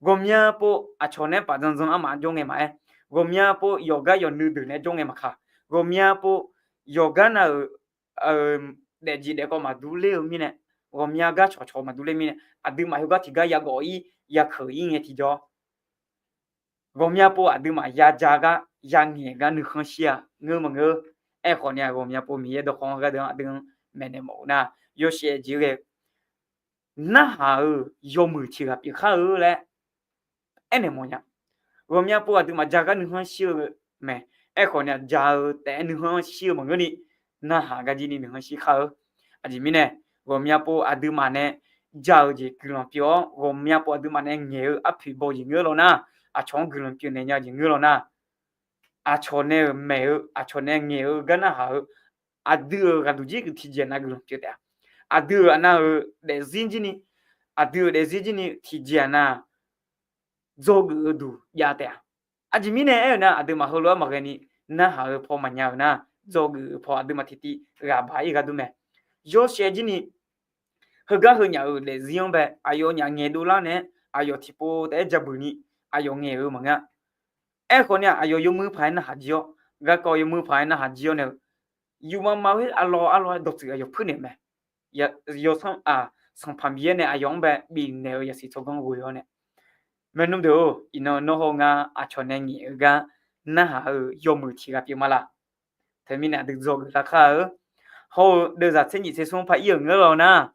ghawqmya pov aqcawq nae paf dzandzan armaf jawr ngae maqaer, ghawqmya pov yawqgar yawqnui deuq nae jawr ngae maqkaq, ghawqmya pov yawqgar nav-euq daefjeq daefkawv maqdur ler-eu mirnae, ghawqmya gar cawqcawq maqdur ler mirnae, aqduimaf heugar tiqgar yagawf-ir yakeuq-ir ngae tiqjawr, ghawqmya pov aqduimaf yaja gar yangaeq gar nuikhanr shir-a ngeur maqngeur. Aerkhawf ni-aq, ghawqmya pov Miqyaer dawqkawq-anr gharduq-anr aqdui-anr maeqnaeq mawf-eu nar, yawshaef jeq ghae-eu narhaq-euq yawmuiq tiq ghaq pyeuf khar-eu laer aernaeq mawf nya. Ghawqmya pov aqduimaf ja gar nuikhanr shir-eu mae. Aerkhawf ni-aq, ja-eu taef-aer nuikhanr shir-eu maqngeurni, narhaq gar jir ni nuikhanr shir khar-eu. Aqjeq mirnae, ghawqmya pov aqduimaf nae ja-eu jeq guiqlanq pyeuf-awr, ghawqmya pov aqduimaf nae ngaeq-eu arpoeq baw jeq ngeur law nar, aqcawq-anr guiqlanq pyeuf naeq nya jeq ngeur law nar, aqcawq nae-euq maeq-eu, aqcawq nae ngaeq-eu gar narhaq-eu, aqdui-euq ghaqduq jir tiqjeq-aq nav guiqlanq pyeuf taef-a. Aqdui-euq aqnav-euq daefzir jir ni, aqdui-euq daefzir jir ni tiqjeq-aq nav dzawgeuf-eu duq jav taef-a. Aqjeq mirnae aer-eu nar, aqduimaf heulof-aer maqghae ni narhaq-eu paw maqnya-euq nar, dzawgeuf-eu paw aqduimaf tiqtiv ghaq baq-ir gharduq mae. Yawshaef jir ni Heugar heunyaf-euq daefzir-anr bae aqyawfnyaf ngaeqdov lar naeq-aer aqyawf tiqpov taef-aer jabuiq ni aqyawf ngaeq-eu maqngeur-a. Aerkhawf ni-aq, aqyawf yawmuiq paq-aer narhaq jir-awr, garkawv yawmuiq paq-aer narhaq jir-awr nae-eu, yufmav maqhoer arlawr arlawr-aer dawqtsuif aqyawf puirnaeq-eu mae. Yawsanr-aq, Sanqpaq Miqyaer nae aqyawf-anr bae bifnaeq-eu yasiq tsawrganr ghoe-awr nae, maernmr deuq-or, iqnan nawr hawr ngar aqcawq nae ngaeq-eu gar narhaq-euq yawmuiq tiq ghaq pyeuf ma laq? Teumirnae aqdui dzawgeuf lar kar-eu. Hawr-eu deuvzaq tser nyif tser smr par ir-euq ngeur law nar,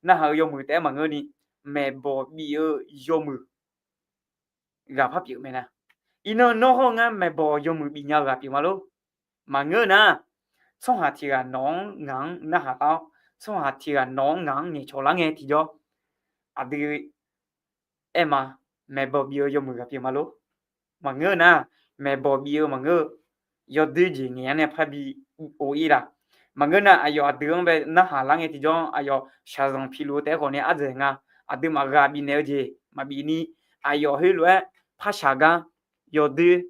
narhaq-euq yawmuiq taef-aer maqngeurni, maeqbawq bif-eu yawmuiq ghaq par pyeuf mae nar. Iqnan nawr hawr ngar maeqbawq yawmuiq bif nya-eu ghaq pyeuf ma lor? Maqngeur nar, tsawrhaq tiq ghaq nawq-anr ngaq-anr narhaq lar-awr, tsawrhaq tiq ghaq nawq-anr ngaq-anr ngaeqcawq lar ngae tiqjawr, aqdui aer ma, maeqbawq bif-eu yawmuiq ghaq pyeuf ma lor? Maqngeur nar, maeqbawq bif-eu maqngeur-eu, yawdoer jeq ngaeq-anr nae parbi of ir laq? Maqngeur nar, aqyawf aqdui-anr bae narhaq lar ngae tiqjawr, aqyawf shaqzanq piluf-eu taef-aer khawf ni ardzaeq nga, aqduimaf ghaq bifnaeq-eu jeq maqbif ni, aqyawf heulof-aer par shaq gar yawdoer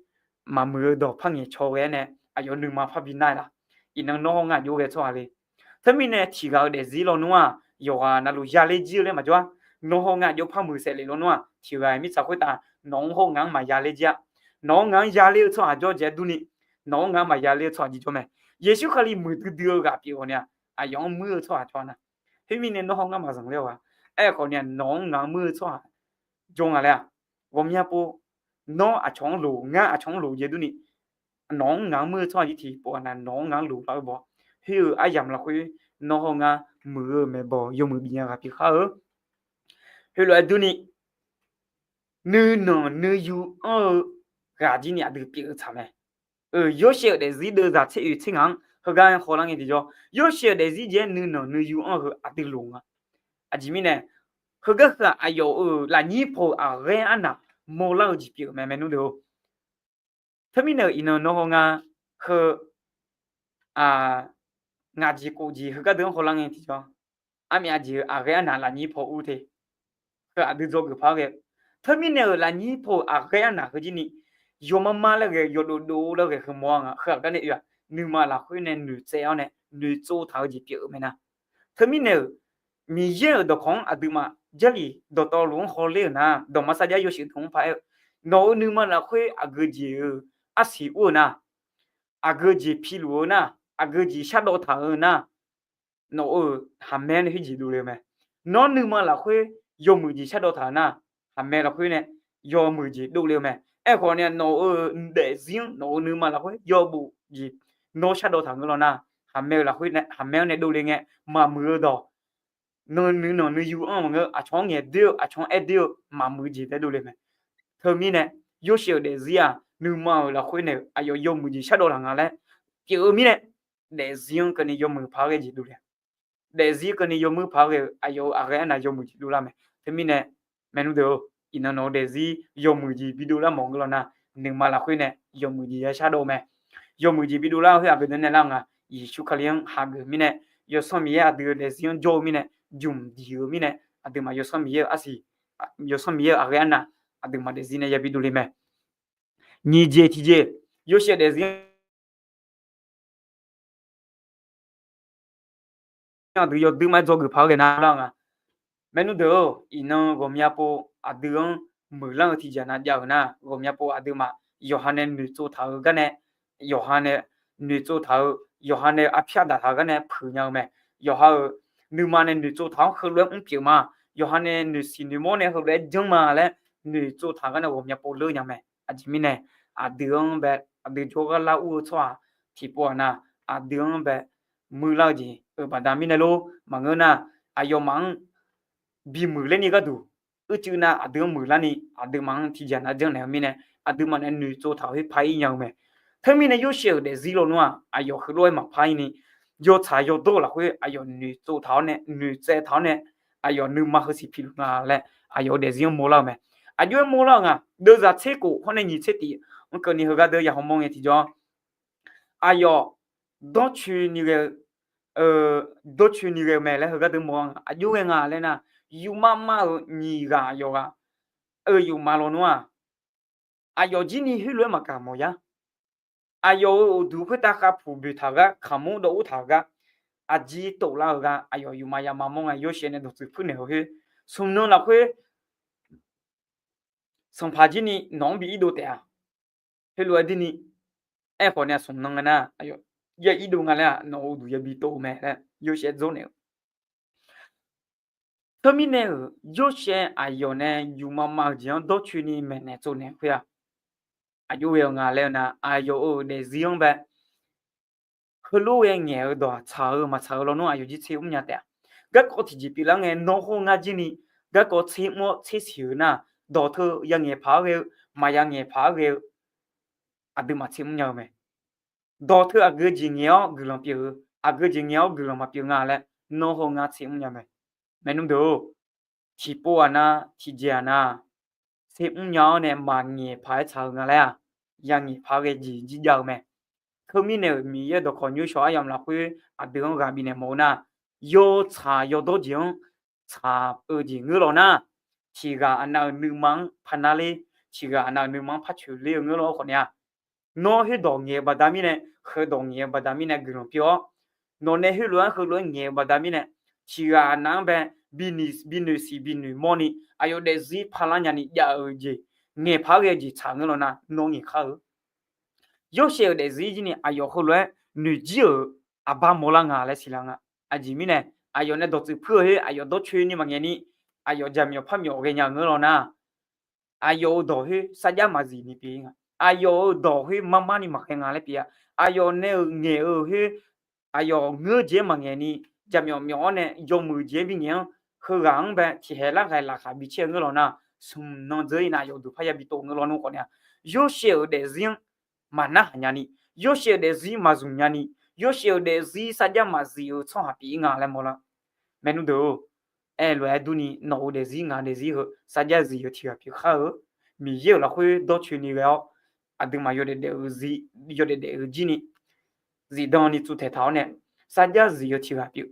maqmuiq-eu dawq par ngaeqcawq ghae-aer nae aqyawf nuima parbi nar-aer laq? Iqnan nawr hawr ngar aqjox ghae tsawrhaq le. Teumirnae tiq ghaq-euq daefzir lawnmr-aq, yawqghaq navluf yaler jir-eu laer maqjawr-a. Nawr hawr ngar aqjox par muiq saef lef lawnmr-aq, tiq ghaq-iq mirtsaq khoertav nawq-anr hawr ngaq-anr maqyaler jir-a. Nawq-anr ngaq-anr yaler-eu tsawrhaq jawr jaev-aer durni, nawq-anr ngaq-anr maqyaler-eu tsawrhaq jir jawr mae. Yeqsur Kali muiqdui dui-eu ghaq pyeuf-awq ni-aq, aqyawf-anr muir-eu tsawrhaq jawr nar. Khoermirnae nawr hawr ngar maqzanq ler-awq-a. Aerkhawf ni-aq, nawq-anr ngaq-anr muir-eu tsawrhaq jawr nga laer-aq, ghawqmya pov, nawr aqcawq-anr loq, ngar aqcawq-anr loq jaev durni, nawq-anr ngaq-anr muir-eu tsawrhaq jir tiq pov-aq nar, nawq-anr ngaq-anr loq lar-eu baw. Khoer-eu aryamq lafkhoer nawr hawr ngar muiq-eu maeqbawq yawmuiq bif nya ghaq pyeuf khar-eu. Heulof-aer durni, nuinanq nuiyu anr-eu ghaq jir ni aqdui pyeuf-eu tsaq mae. Yorsaev-euq daefzir deuvzaq tser oeq tser ngaq-anr heugar-aer hawlar ngae tiqjawr, Yorsaev-euq daefzir jeq-aer nuinanq nuiyu anr-eu heu aqdui loq nga. Aqjeq mirnae, heugar heu-aq, aqyawf-euq lafnyir paw-euq aqghaer arnaq mawrlar-eu jeq pyeuf-euq mae, maernmr deuq-or. Teumirnae-euq iqnan nawr hawr ngar heu ngaq jeq khof jeq heugar deuq-anr hawlar ngae tiqjawr, armyav jeq-euq aqghaer arnaq lafnyir paw ur te. Heu aqdui dzawgeuf par ghae-eu. Teumirnae-euq lafnyir paw-euq aqghaer arnaq heu jir ni, yawmar mar laer ghae, yawdov dov laer ghae heu mawr-a nga. Heu aqgar nae oe-aq, nuima lafkhoer nae noeqtsaev-awr nae noeqtsov taq-eu jeq pyeuf-euq mae nar. Teumirnae-euq Miqyaer-euq dawqkawq-anr aqduimaf Jarlif dawqtawvluf-anr hawler-euq nar, dawqma sarjax yawshuif deuq-anr paq-aer-eu, nawq-euq nuima lafkhoer aqgeu jeq-euq arsiq ur-eu nar, aqgeu jeq piluf-eu nar, aqgeu jeq shardawv taq-eu nar, nawq-euq haqmae nae khoerjeq dovle-eu mae. Nawr nuima lafkhoer yawmuiq jeq shardawv taq-euq nar, haqmae lafkhoer nae yawmuiq jeq dovle-eu mae. Aerkhawf ni-aq, nawq-euq daefzir-anr nawq-euq nuima lafkhoer yawbof jeq nawr shardawv taq ngeur law nar, haqmae-eu lafkhoer nae, haqmae-anr nae dovle ngae, maqmuiq-eu dawq, nuinanq nuiyu anr-eu maqngeur, aqcawq-anr ngaeqdoer-eu, aqcawq-anr aerdoer-eu maqmuiq jeq taef dovle mae. Teumirnae, Yorsaev-euq daefzir-aq, nuima-euq lafkhoer nae-euq aqyawf yawmuiq jeq shardawv taq nga laer pyeuf-eu mirnae, daefzir-anr keuvni yawmuiq paq-aer ghae jeq dovle-a. Daefzir keuvni yawmuiq paq-aer ghae-eu aqyawf-euq aqghaer arnaq yawmuiq jeq dovlar mae. Teumirnae, maernmr deuq-or, iqnan nawq-eu daefzir yawmuiq jeq bidov lar mawf ngeur law nar, nuima lafkhoer nae yawmuiq jeq ya shardawv-eu mae. Yawmuiq jeq bidov lar-eu khoer aqgeu deuq nae lar nga. Yeqsur Kali-anr hageuf mirnae, Yawsanr Miqyaer aqdui-euq daefzir-anr jawr-eu mirnae, jmq diq-eu mirnae, aqduimaf Yawsanr Miqyaer-euq arsiq, Yawsanr Miqyaer-euq aqghaer arnaq, aqduimaf daefzir nae ya bidov le mae. Nyiq jeq tiqjeq, Yorsaev daefzir aqdui yawdui ma-aer dzawgeuf paq-aer ghae nar lar nga. Maernmr deuq-or, iqnan ghawqmya pov aqdui-anr muiqlar-eu tiqjeq nav jav-euq nar, ghawqmya pov aqduimaf yawqha nae noeqtsov taq-eu gar nae, yawqha nae noeqtsov taq-eu, yawqha nae arpyar daq taq-eu gar nae puiq nya-eu mae. Yawqha-euq nuima nae noeqtsov taq-anr heulof-aer mr pyeuf ma. Yawqha nae noeqsiq noeqmawr nae heulof-aer janr ma laer noeqtsov taq-eu gar nae ghawqmya pov leur nya mae. Aqjeq mirnae, aqdui-anr bae, aqdui jawrgar lar ur-eu tsawrhaq tiqpov-aq nar, aqdui-anr bae muiqlar-eu jeq-euq baqda mirnae lor. Maqngeur nar, aqyawfmaf-anr bimuiq ler ni gharduq, uicuiv nar aqdui-anr muiqlar ni, aqduimaf-anr tiqjeq nav janrnaeq-eu mirnae, aqduimaf nae noeqtsov taq-euq khoer par ir nya-eu mae. Teumirnae Yorsaev-euq daefzir lawnmr-aq, aqyawf heulof-aer maqpar ir ni, yawtsaq yawdawr-eu lafkhoer aqyawf noeqtsov taq-awr nae, noeqtsaev taq-awr nae, aqyawf nuima heusiq piluf nga laer aqyawf-euq daefzir-anr mawrlar-eu mae. Aqjox-aer mawrlar-eu nga. Deuvzaq tser khof hawr nae nyiq tser tif-anr keuvni heugar deuq ya hawmawr ngae tiqjawr, aqyawf dawrcoeni ghae-eu, dawrcoeni ghae-eu mae laer heugar deuq mawr-a nga. Aqjox ghae nga laer nar, yufmar mar-eu nyiq ghaq yawqghaq-euq yufmaf lawnmr-aq, aqyawf jir ni heulof-aer maqgaq mawf yar. Aqyawf-euq uqduq khoertav khavpuq boeq taq-eu gar, kaqmur dawv ur taq-euq gar, aqjir toflar-euq gar aqyawf yufmav yamawr mawr ngae, Yorsaev nae dawqtsuif puirnaeq-euq khoer, smq nan lafkhoer sanqpaq jir ni nawq-anr bi irdov taef-a. Heulof-aer dirni, aerkhawf nae smq nan ngae nar, ya irdov nga laer-aq, nawq-euq uqduq yabi tov-eu mae laer Yorsaev dzawrnaeq-eu. Teumirnae-euq Yorsaev aqyawf nae yufmav mav-euq jeq-anr dawrcoeni maeqnaeq tsovnaeq khoer-aq, aqjox ghae-eu nga laer-eu nar, aqyawf-euq daefzir-anr bae heulof ghae ngaeq-eu dawq-aq, tsaq-eu maqtsaq-eu lawnmr aqyawf jir tser mrnya taef-a. Garkawv tiqjeq pyeuflar ngae, nawr hawr ngar jir ni garkawv tser mr-awr tser siq-euq nar, dawq teu ya ngaeq paq-aer ghae-eu, maqya ngaeq paq-aer ghae-eu, aqduimaf tser mrnya-eu mae. Dawq teu aqgeu jeq ngaeq-awr guiqlanq pyeuf-eu, aqgeu jeq ngaeq-awr guiqlanq maqpyeuf nga laer nawr hawr ngar tser mrnya mae. Maernmr deuq-or, tiqpov-aq nar tiqjeq-aq nar, tser mrnya-awr nae maqngaeq paq-aer tsaq-eu nga laer-aq, ya ngaeq paq-aer ghae jeq jir jav-eu mae. Teumirnae-euq Miqyaer dawqkawq nymrshawr aryamq lafkhoer aqdui-anr ghaq bifnaeq mawf-eu nar, yawtsaq yawdawr jeq-anr tsaq-eu jeq ngeur law nar, tiqghaq aqnav-euq nuima-anr par nar ler, tiqghaq aqnav-euq nuima-anr par coeq ler-eu ngeur law khawf nae-aq, nawr khoerdawq ngaeq-eu baqda mirnae, heudawq ngaeq-eu baqda mirnae guiqlanq pyeuf-awr, nawq nae khoerlof-aer heulof-aer ngaeq-eu baqda mirnae, tiqghaq aqnav-anr bae binoeq siq binoeq mawrni, aqyawf daefzir parlar nyani jav-eu jeq, ngaeq paq-aer ghae-eu jeq tsaq ngeur law nar, nawr ngaeq khar-eu. Yorsaev-euq daefzir jir ni aqyawf heulof-aer noeqjir-euq aqbar mawrlar nga laer siqlar nga. Aqjeq mirnae, aqyawf nae dawqtsuif puir-eu khoer aqyawf dawrcoeni maqngaeq ni, aqyawf jaqmyawf par myawf ghaenya-eu ngeur law nar, aqyawf-euq dawq khoer sarjax maqzif ni pyeuf-ir nga. Aqyawf-euq dawq khoer marmar ni maqghae nga laer pyeuf-a. Aqyawf nae-euq ngaeq-eu khoer, aqyawf ngeur jeq-aer maqngaeq ni, jaqmyawf myawf-awr nae yawmuiq jeq-aer bingaeq-anr, heughaq-anr bae tiqhaeq larghaq laqkhaq bi caer-eu ngeur law nar, smq nan dzeur-ir nar aqyawf uqduq parya bi tov ngeur lawnmr khawf nae-aq, Yorsaev-euq daefzir-anr maqnarhaq nyani, Yorsaev-euq daefzir maqzmq nyani, Yorsaev-euq daefzir sarjax maqzif-eu tsawrhaq pyeuf-ir nga laer mawrlar. Maernmr deuq-or, aerlof-aer durni nawq-euq daefzir ngaq-euq daefzir heu sarjax zif-eu tiqghaq pyeuf khar-eu. Miqyaer-euq lafkhoer dawrcoeni ghae-awr, aqduimaf yawdaef daef-eu zir, yawdaef daef-eu jir ni zifdan ni tsuvtaeq taq-awr nae, sarjax zif-eu tiqghaq pyeuf.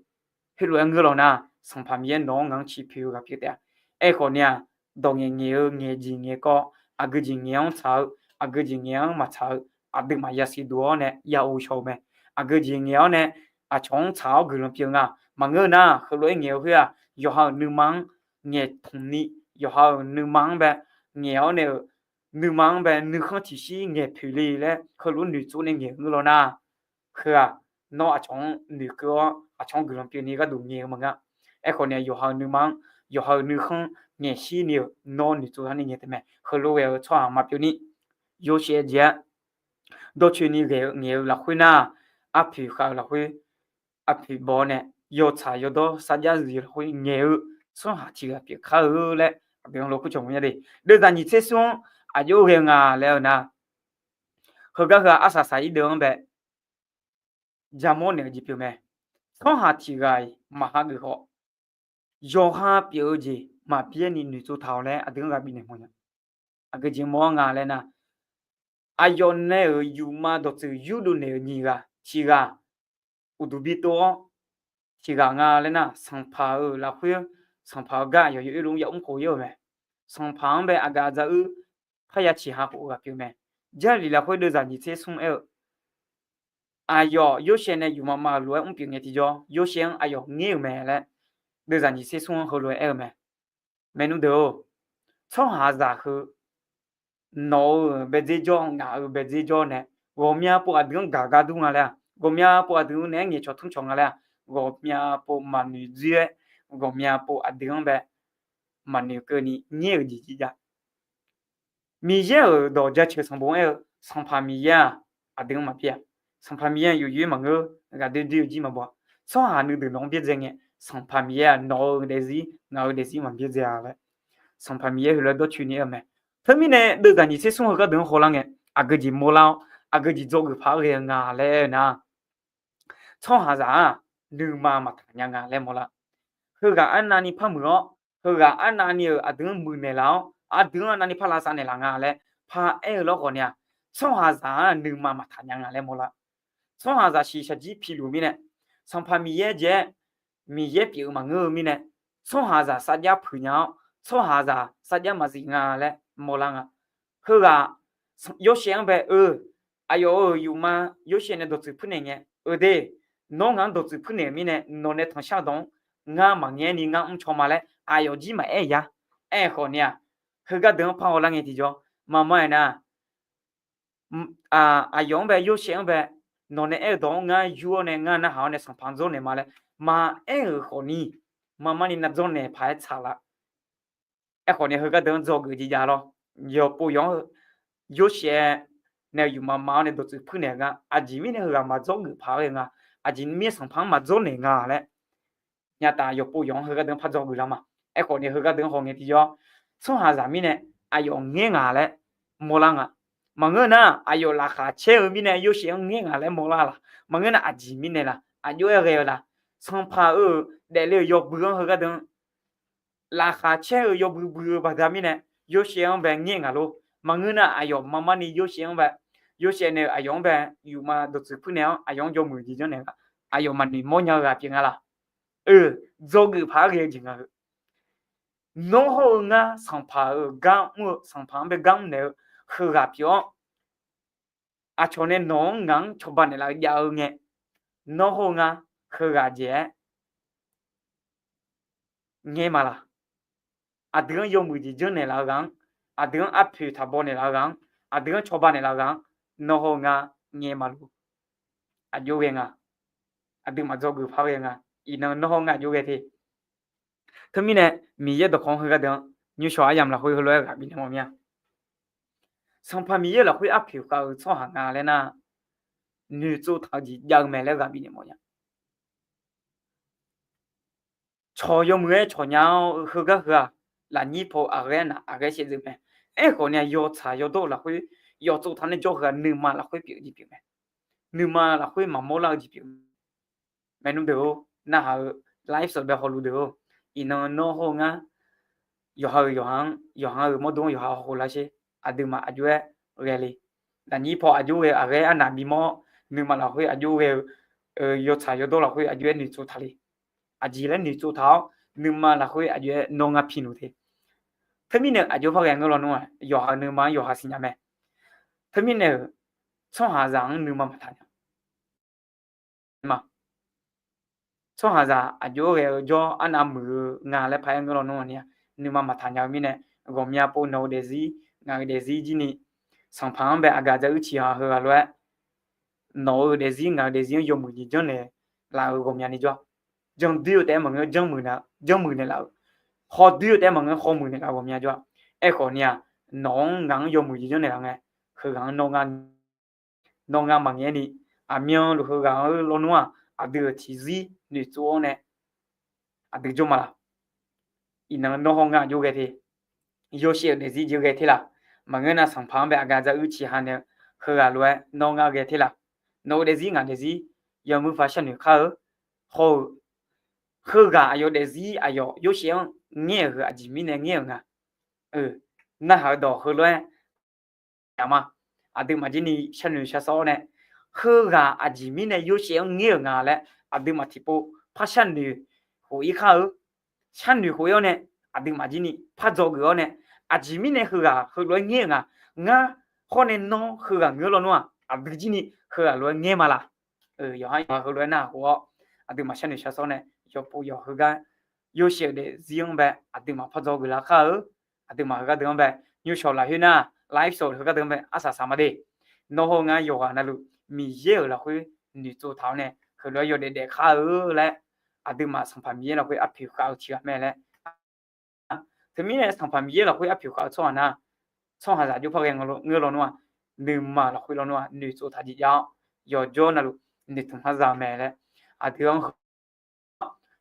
Heulof-aer ngeur law nar, Sanqpaq Miqyaer nawq-anr ngaq-anr ciqpoeq-eu ghaq pyeuf taef-a. Aerkhawf ni-aq, dawq ngaeq ngaeq-eu ngaeq jeq ngaeq kawv, aqgeu jeq ngaeq-anr tsaq-eu, aqgeu jeq ngaeq-anr maqtsaq-eu, aqduimaf yasiq duq-awr nae ya ov shaw-eu mae. Aqgeu jeq ngaeq-awr nae aqcawq-anr tsaq-awr guiqlanq pyeuf nga. Maqngeur nar, heulof-aer ngaeq-eu khoer-aq, yawqha-euq nuima-anr ngaeqtmq ni, yawqha-euq nuima-anr bae ngaeq-awr nae-euq nuima-anr bae nuikhanr tiqshir ngaeqpoeq le laer heulof-aer noeqtsov nae ngaeq-eu ngeur law nar, heu-aq, nawr aqcawq-anr noeqkeuv-awr aqcawq-anr guiqlanq pyeuf ni gharduq ngaeq-eu maqngeur. Aerkhawf nae yawqha-euq nuima-anr, yawqha-euq nuikhanr ngaeqshir ni-euq nawr noeqtsov-awr nae ngaeq taef mae. Heulof ghae-eu tsawrhaq maqpyeuf ni, Yorsaev jeq-aer dawrcoeni ghae-eu ngaeq-eu lafkhoer nar, arpoeq khav-eu lafkhoer, arpoeq baw-awr nae yawtsaq yawdawr sarjax zif lafkhoer ngaeq-eu tsawrhaq tiqghaq pyeuf khar-eu laer aqdui-anr lof kur cawq mawr nya de. Deuvzaq nyiq tser smr-anr aqjox ghae-eu nga laer-eu nar, heugar heu-aq arsaq saq-ir deuv-anr bae jamawr naeq-eu jeq pyeuf mae. Tsawrhaq tiqghaq-iq maq hageuf khawf, yawqha pyeuf-eu jeq maqbyaer ni noeqtsov taq-awq laer aqdui-anr ghaq bifnaeq mawf nya. Aqgeu jeq mawr-anr nga laer nar, aqyawf nae-euq yufma dawqtsuif yurdov naeq-euq nyiq ghaq tiqghaq uqduq bi tov-awr, tiqghaq nga laer nar, sanqpaq-euq lafkhoer, sanqpaq-eu gar aqyawf yawoer lof-anr yamr khof-ir-euq mae. Sanqpaq-anr bae aqgaf aqdzaq uir parya ciqha khof-eu ghaq pyeuf mae. Jarlif lafkhoer deuvzaq nyiq tser smr aer-eu, aqyawf Yorsaev nae yufma ma-euq lof-aer mr pyeuf ngae tiqjawr, Yorsaev-anr aqyawf ngaer-euq mae laer deuvzaq nyiq tser smr-anr heulof-aer aer-eu mae. Maernmr deuq-or, tsawrhaqzaq heu nawq-euq baedzer jawr, ngaq-euq baedzer jawr nae, ghawqmya pov aqdui-anr gaq gar dur nga laer-aq, ghawqmya pov aqdui-anr naeq-aer ngaeqcawq tmrcawq nga laer-aq, ghawqmya pov maqnoeq dzoer-aer, ghawqmya pov aqdui-anr bae maqnoeq keuvni ngaer-euq jeq jir jav. Miqyaer-euq dawq jaceuq sanqbof-anr aer-eu, Sanqpaq Miqyaer-aq, aqdui-anr maqpyeuf-a. Sanqpaq Miqyaer-aq, yawqyoer maqngeur, ghaqdoer doer-eu jir maqbaw-a. Tsawrhaq nuideuq nawq-anr byaerdzae ngae, Sanqpaq Miqyaer-aq, nawq-euq daefzir ngaq-euq daefzir maqbyaerdzae-a laer, Sanqpaq Miqyaer heulof-aer dawrcoeni aer-eu mae. Teumirnae deuvzaq nyiq tser smr heugar deuq-anr hawlar ngae, aqgeu jeq mawrlar-awr, aqgeu jeq dzawgeuf paq-aer ghae-eu nga laer aer-eu nar, tsawrhaqzaq-aq, nuima maqtaq nya nga laer mawrlar. Heughaq arnavni par muiq-awr, heughaq arnavni-euq aqdui-anr muiqnaeq laf-awr, aqdui-anr arnavni par lavsav naeqlaf nga laer paraer-eu lawrkhawf ni-aq, tsawrhaqzaq-anr nuima maqtaq nya nga laer mawrlar. Tsawrhaqzaq shiqshaq jir piluf mirnae, Sanqpaq Miqyaer jeq-aer Miqyaer pyeuf-eu maqngeur-eu mirnae, tsawrhaqzaq sarjax puiq nya-awr, tsawrhaqzaq sarjax maqzif nga laer mawrlar nga. Heughaq Yorsaev-anr bae-eu, aqyawf-euq yufma Yorsaev nae dawqtsuif puirnaeq ngae, eu de, Nawr ngaq-anr dawqtsuif puirnaeq-euq mirnae, nawq nae tanqshar dawq-anr ngar maqngaer ni ngar mrcaw ma laer aqyawf jir maqaer ya. Aerkhawf ni-aq, heugar deuq-anr par hawlar ngae tiqjawr, maqma-aer nar, aqyawf-anr bae, Yorsaev-anr bae, nawq nae aer-eu dawq-anr ngar yur-awr nae ngar narhaq-awr nae sanqpaq-anr dzawrnaeq ma laer maqaer-euq khawf ni, maqma ni nav dzawrnaeq paq-aer tsaqlar. Aerkhawf ni heugar deuq-anr dzawgeuf jeq jav lawr. Yawqpov yawq-anr Yorsaev nae yufma ma-awr nae dawqtsuif puirnaeq-eu gar, aqjeq mirnae heughaq maqdzawrgeuf paq-aer ghae nga, aqjeq mirnae sanqpaq-anr maqdzawrnaeq nga laer, nyataf yawqpov yawq-anr heugar deuq-anr par dzawgeuf lar ma. Aerkhawf ni heugar deuq-anr haw ngae tiqjawr, tsawrhaqzaq mirnae aqyawf ngaer ngaq laer mawrlar nga. Maqngeur nar, aqyawf laqkhaq caer-eu mirnae Yorsaev-anr ngaer ngaq laer mawrlar laq? Maqngeur nar, aqjeq mirnae laq? Aqjox-aer ghae-eu laq? Sanqpaq-euq daefle-euq yawbui-anr heugar deuq-anr laqkhaq caer-eu yawbui bui-eu baqda mirnae, Yorsaev-anr bae ngaer ngaq lor. Maqngeur nar, aqyawf maqma ni Yorsaev-anr bae, Yorsaev nae aqyawf-anr bae yufma dawqtsuif puirnaeq-awr aqyawf-anr jawrmuiq jeq janrnaeq-a, aqyawf maqnoeq mawrnya-eu ghaq pyeuf nga laq? Dzawgeuf paq-aer ghae-eu jeq nga-eu. Nawr hawr-eu ngar sanqpaq-euq gar mr-eu, sanqpaq-anr bae gar mrnaeq-eu heughaq pyeuf-awr, aqcawq nae nawq-anr ngaq-anr cawba naeqlaf-eu jav-eu ngae, nawr hawr-eu ngar heughaq jeq-aer ngaer ma laq? Aqdui-anr yawmuiq jeq janrnaeq laf-eu ghaq-anr, aqdui-anr arpoeq taqbaw naeqlaf-eu ghaq-anr, aqdui-anr cawba naeqlaf-eu ghaq-anr, nawr hawr-eu ngar ngaer ma lor. Aqjox ghae nga. Aqduimaf dzawgeuf paq-aer ghae nga. Iqnan nawr hawr-eu ngar aqjox ghae te. Teumirnae Miqyaer dawqkawq-anr heugar deuq-anr nymrshawq aryamq lafkhoer heulof-aer ghaq bifnaeq mawf mir-a. Sanqpaq Miqyaer lafkhoer arpoeq khav-eu tsawrhaq nga laer nar, noeqtsov taq-eu jeq jav-eu mae laer ghaq bifnaeq mawf nya. Cawq yawmuiq-aer cawq nya-awr heugar heu-aq, lafnyir paw aqghaer naq aqghaer shaevdzeuf mae. Aerkhawf ni-aq, yawtsaq yawdawr-eu lafkhoer yawtsov taq nae jawr heu-aq, nuima lafkhoer pyeuf-eu jeq pyeuf mae. Nuima lafkhoer maqmawr lar-eu jeq pyeuf mae. Maernmr deuq-or, narhaq-eu live sawq bae hawluf deuq-or, iqnan nawr hawr-eu ngar yawqha-euq yawqha-anr, yawqha-euq mawrdo-anr yawqha hawlar sher. Aqduimaf aqjox-aer ghae le. Lafnyir paw aqjox ghae-eu aqghaer arnaq bimawr-awr, nuima lafkhoer aqjox ghae-eu yawtsaq yawdawr lafkhoer aqjox-aer noeqtsov taq le. Aqjeq laer noeqtsov taq-awr, nuima lafkhoer aqjox-aer nawr ngar piluf te. Teumirnae aqjox par ghae ngeur lawnmr-aq, yawqha-euq nuima-anr yawqha siqnya mae. Teumirnae-euq tsawrhaqzaq-anr nuima maqtaq nya ma. Tsawrhaqzaq aqjox-aer ghae-eu jawr arnav muiq-eu nga laer paq-aer ngeur lawnmr-aq ni-a, nuima maqtaq nya-eu mirnae, ghawqmya pov nawq-eu daefzir ngaq-euq daefzir jir ni, Sanqpaq-anr bae aqgaf dzaruir ciqha heughaq lof-aer, nawq-euq daefzir ngaq-euq daefzir-anr yawmuiq jeq janrnaeq laf-euq ghawqmyani jawr. Jandoer-eu taef-aer maqngeur, janrmuiq naeqlaf-euq, hawdoer-eu taef-aer maqngeur, hawmuiq naeqlaf-euq ghawqmya jawr. Aerkhawf ni-aq, nawq-anr ngaq-anr yawmuiq jeq janrnaeq laf ngae, heughaq-anr nawr ngar maqngaeq-aer ni, aqmyanluf heughaq-anr lawnmr-aq, aqdui-euq tiqzir noeqtsov-awr nae aqdui jawr ma laq? Iqnan nawr hawr ngar aqjox ghae te. Yawshaef-euq daefzir jeq ghae te laq? Maqngeur nar, Sanqpaq-anr bae aqgaf dzaruir ciqha nae-eu heughaq lof-aer nawr ngar ghae te laq? Nawq-euq daefzir ngaq daefzir yawmuiq paq sharnoeq kar-eu. Hawr-eu heughaq aqyawf daefzir aqyawf Yawshaef-anr ngaer-euq heu aqjeq mirnae ngaer-euq nga. Narhaq-eu dawq heulof-aer ma. Aqduimaf jir ni sharnoeq shar sawr-awr nae, heughaq aqjeq mirnae Yawshaef-anr ngaer-euq nga laer aqduimaf tiqpov par sharnoeq khof-ir kar-eu. Sharnoeq khof-ir-awr nae, aqduimaf jir ni par dzawgeuf-awr nae, aqjeq mirnae heughaq heulof-aer ngaer-euq nga. Ngar hawr nae nawr heughaq ngeur lawnmr-aq, aqdui jir ni heughaq lof-aer ngaer ma laq? Yawqha yawqha heulof-aer narhaq khof-awr, aqduimaf sharnoeq shar sawr nae yawpov yawq heugar Yawshaef-euq daefzir-anr bae aqduimaf par dzawgeuf lar kar-eu. Aqduimaf heugar deuq-anr bae, nymrshawq lafkhoer nar, live sawq heugar deuq-anr bae arsaq saq ma de. Nawr hawr ngar yawqghaq navluf Miqyaer-euq lafkhoer noeqtsov taq-awr nae, heulof-aer yawdaef daef kar-eu laer, aqduimaf Sanqpaq Miqyaer lafkhoer arpoeq khav-eu tiqghaq mae laer. Teumirnae Sanqpaq Miqyaer lafkhoer arpoeq khav-eu tsawrhaq nar, tsawrhaqzaq jov par ghae ngeur lawnmr-aq, nuima lafkhoer lawnmr-aq noeqtsov taq jeq jav-awr, yawqjawr navluf noeqtmq har za-eu mae laer, aqdui-anr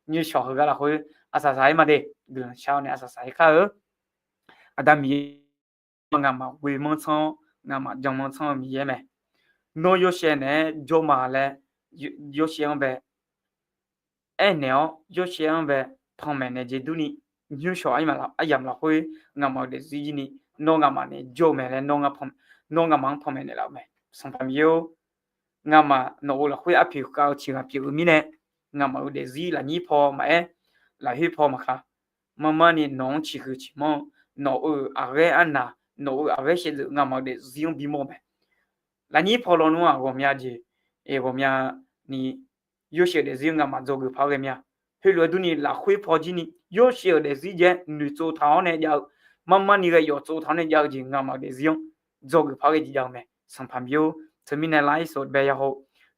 nymrshawq heugar lafkhoer arsaq saq-ir ma de. Guiqlanq shar-awr nae arsaq saq-ir kar-eu. Aqda Miqyaer, ngamaf ghoe manr tsanr-awr ngamaf jan manr tsanr-eu Miqyaer mae. Nawr Yawshaef naeq-aer jawr ma laer, Yawshaef-anr bae aernaeq-awr, Yawshaef-anr bae panmaeq naeq jeq durni, nymrshawq aryamq lafkhoer ngamaf-euq daefzir jir ni, nawr ngamaf naeq-aer jawr-eu mae laer, nawr ngamaf-anr panmaeq naeqlaf-eu mae. Sanqpaq Miqyaer-or, ngamaf nawq-euq lafkhoer arpoeq khav-eu tiqghaq pyeuf-eu mirnae, ngamaf-euq daefzir lafnyir paw maqaer, lafkhoer paw maqkaq, marmar ni nawq-anr ciqhuiq ciqmanr-eu, nawq-euq aqghaer arnaq, nawq-euq aqghaer shaevdzeuf ngamaf-euq daefzir-anr bimawr-eu mae. Lafnyir paw lawnmr-aq ghawqmya jeq, ghawqmya ni Yorsaev-euq daefzir-anr ngamaf dzawgeuf paq-aer ghae mir-a. Heulof-aer durni lafkhoer paw jir ni Yorsaev-euq daefzir jae noeqtsov taq-awr nae jav-eu, marmar ni ghae yawf tsov taq-awr nae jav-eu jeq ngamaf-euq daefzir-anr dzawgeuf paq-aer ghae jeq jav-eu mae. Sanqpaq Miqyaer-or, teumirnae lairsawq bae yahaw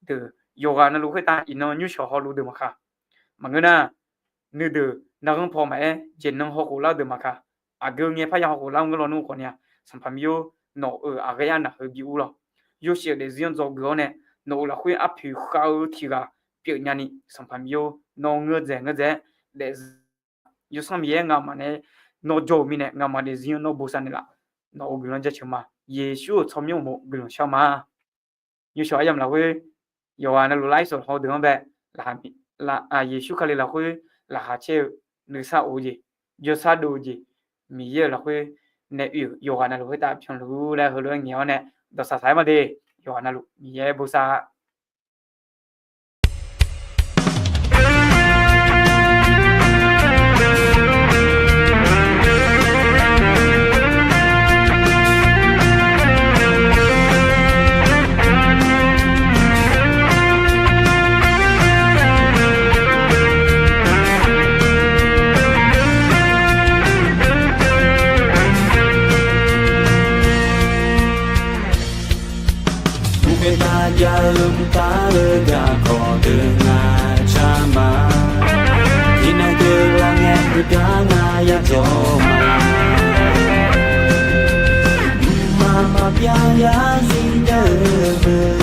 deuq yawqghaq navluf khoertav iqnan nymrshawq hawluf deuq maqkaq, maqngeur nar, nuideuq narghanr paw maqaer, jeqnan hawkhof lar-eu deuq maqkaq, aqgeu ngae parya hawkhof lar-eu ngeur lawnmr khawf ni-a, Sanqpaq Miqyaer-or, nawq-euq aqghaer arnaq heu bi ur lawq. Yorsaev-euq daefzir-anr dzawgeuf-awr nae, nawq-euq lafkhoer arpoeq khav-eu tiq ghaq pyeufnya ni, Sanqpaq Miqyaer-or, nawr ngeur dzaeq ngeur dzaeq-aer daefzir Yawsanr Miqyaer ngamaf nae nawr jawr-euq mirnae, ngamaf daefzir-anr nawr bosav naeqlaf. Nawq-euq guiqlanq jaceuq ma. Yeqsur-euq tsawrmyanr uqmov guiqlanq shar ma. Nymrshawq aryamq lafkhoer yawqghaq navluf lairsawq hawdeuq-anr bae, Yeqsur Kali lafkhoer laqkhaq caer-eu nuisar of-eu jeq, jawrsar dov-eu jeq, Miqyaer-euq lafkhoer nae oe-euq yawqghaq navluf khoertav byanluf laer heulof-aer ngaeq-awr nae dawqsaq saq-aer ma de. Yawqghaq navluf Miqyaer bosav-a. Mrkhoer tar jav-eu mqtav-eu garkawv deuq ngaq car ma. Tiqnan keuvlar ngae, uqgar ngaq yadawq ma. Mqmaq maqbyav yarzir jav-eu beu,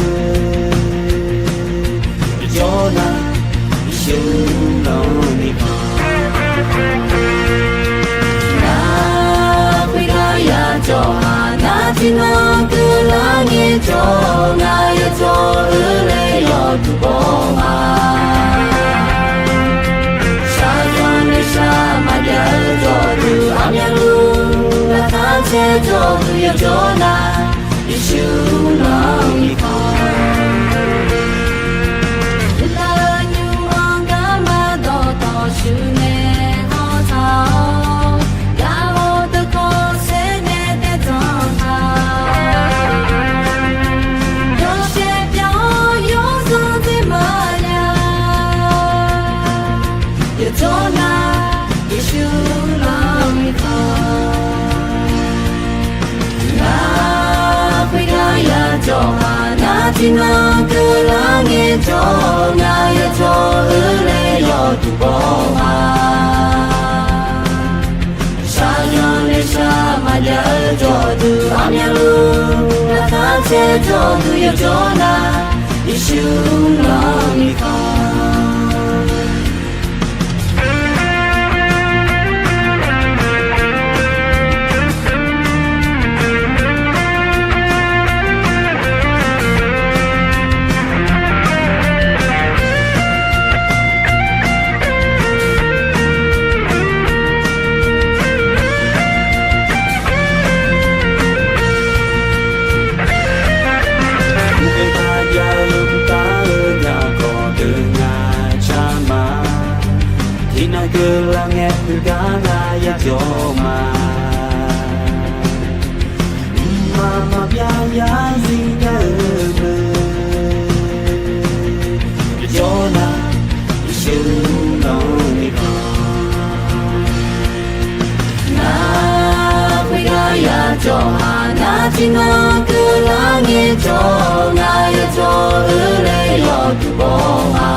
jawrnar Yeqsur lawr ni khanq. Nar khoergar yadawq ma. Nar tiqnan keuvlar ngae jawr, ngaq yadawq-eu laer yawduq baw ma. Shaqzanq noeqshaq maqjav-eu jawqdeuq aqmyanluf, laqkhaq caer jawqdeuq yawjawr nar, Yeqsur lawr ni khanq. Uqtaf-eu nymr-anr garma dawqtawq shuir nae hawtaq-awr, garkawv deuq kawv saer nae daef dzanq taq. Yawshaef pyav-awr yawzanr dzer maqya. Yawjawr nar, Yeqsur lawr ni khanq. Nar khoergar yadawq ma. Nar tiqnan keuvlar ngae jawr, ngaq yadawq-eu laer yawduq baw ma. Shaqzanq noeqshaq maqjav-eu jawqdeuq aqmyanluf, laqkhaq caer jawqdeuq yawjawr nar, Yeqsur lawr ni khanq. Mrkhoer tar jav-eu mqtav-eu garkawv deuq ngaq car ma. Tiqnan keuvlar ngae, uqgar ngaq yadawq ma. Mqmaq maqbyav yarzir jav-eu beu, jawrnar Yeqsur lawr ni khanq. Nar khoergar yadawq ma. Nar tiqnan keuvlar ngae jawr, ngaq yadawq-eu laer yawduq baw ma.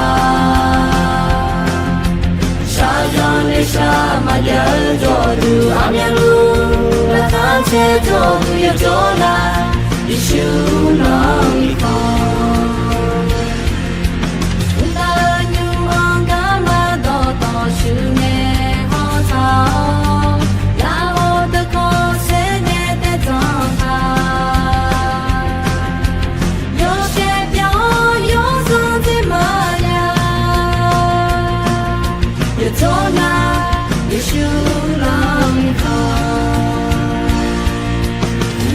Shaqzanq noeqshaq maqjav-eu jawqdeuq aqmyanluf, laqkhaq caer jawqdeuq yawjawr nar, Yeqsur lawr ni khanq. Uqtaf-eu nymr-anr garma dawqtawq shuir nae hawtaq-awr, garkawv deuq kawv saer nae daef dzanq taq. Yawshaef pyav-awr yawzanr dzer maqya. Yawjawr nar, Yeqsur lawr ni khanq.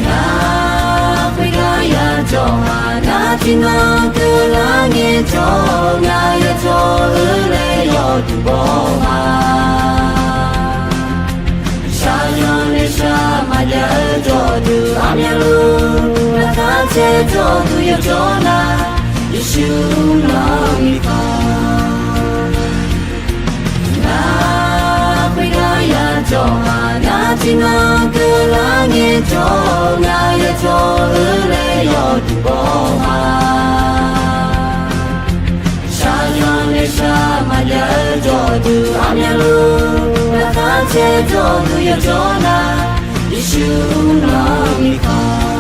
Nar khoergar yadawq ma. Nar tiqnan keuvlar ngae jawr, ngaq yadawq-eu laer yawduq baw ma. Shaqzanq noeqshaq maqjav-eu jawqdeuq aqmyanluf, laqkhaq caer jawqdeuq yawjawr nar, Yeqsur lawr ni khanq. Aqha nar tiqnan keuvlar ngaejawr, ngaq yajawr-eu laer yawduq baw-awq ma. Shaqzanq naeq shaq maqjav-eu jawrduq aqmyanluf, laqkhaq caer jawrduq yawjawr nar, Yeqsur uqnan mirkhanq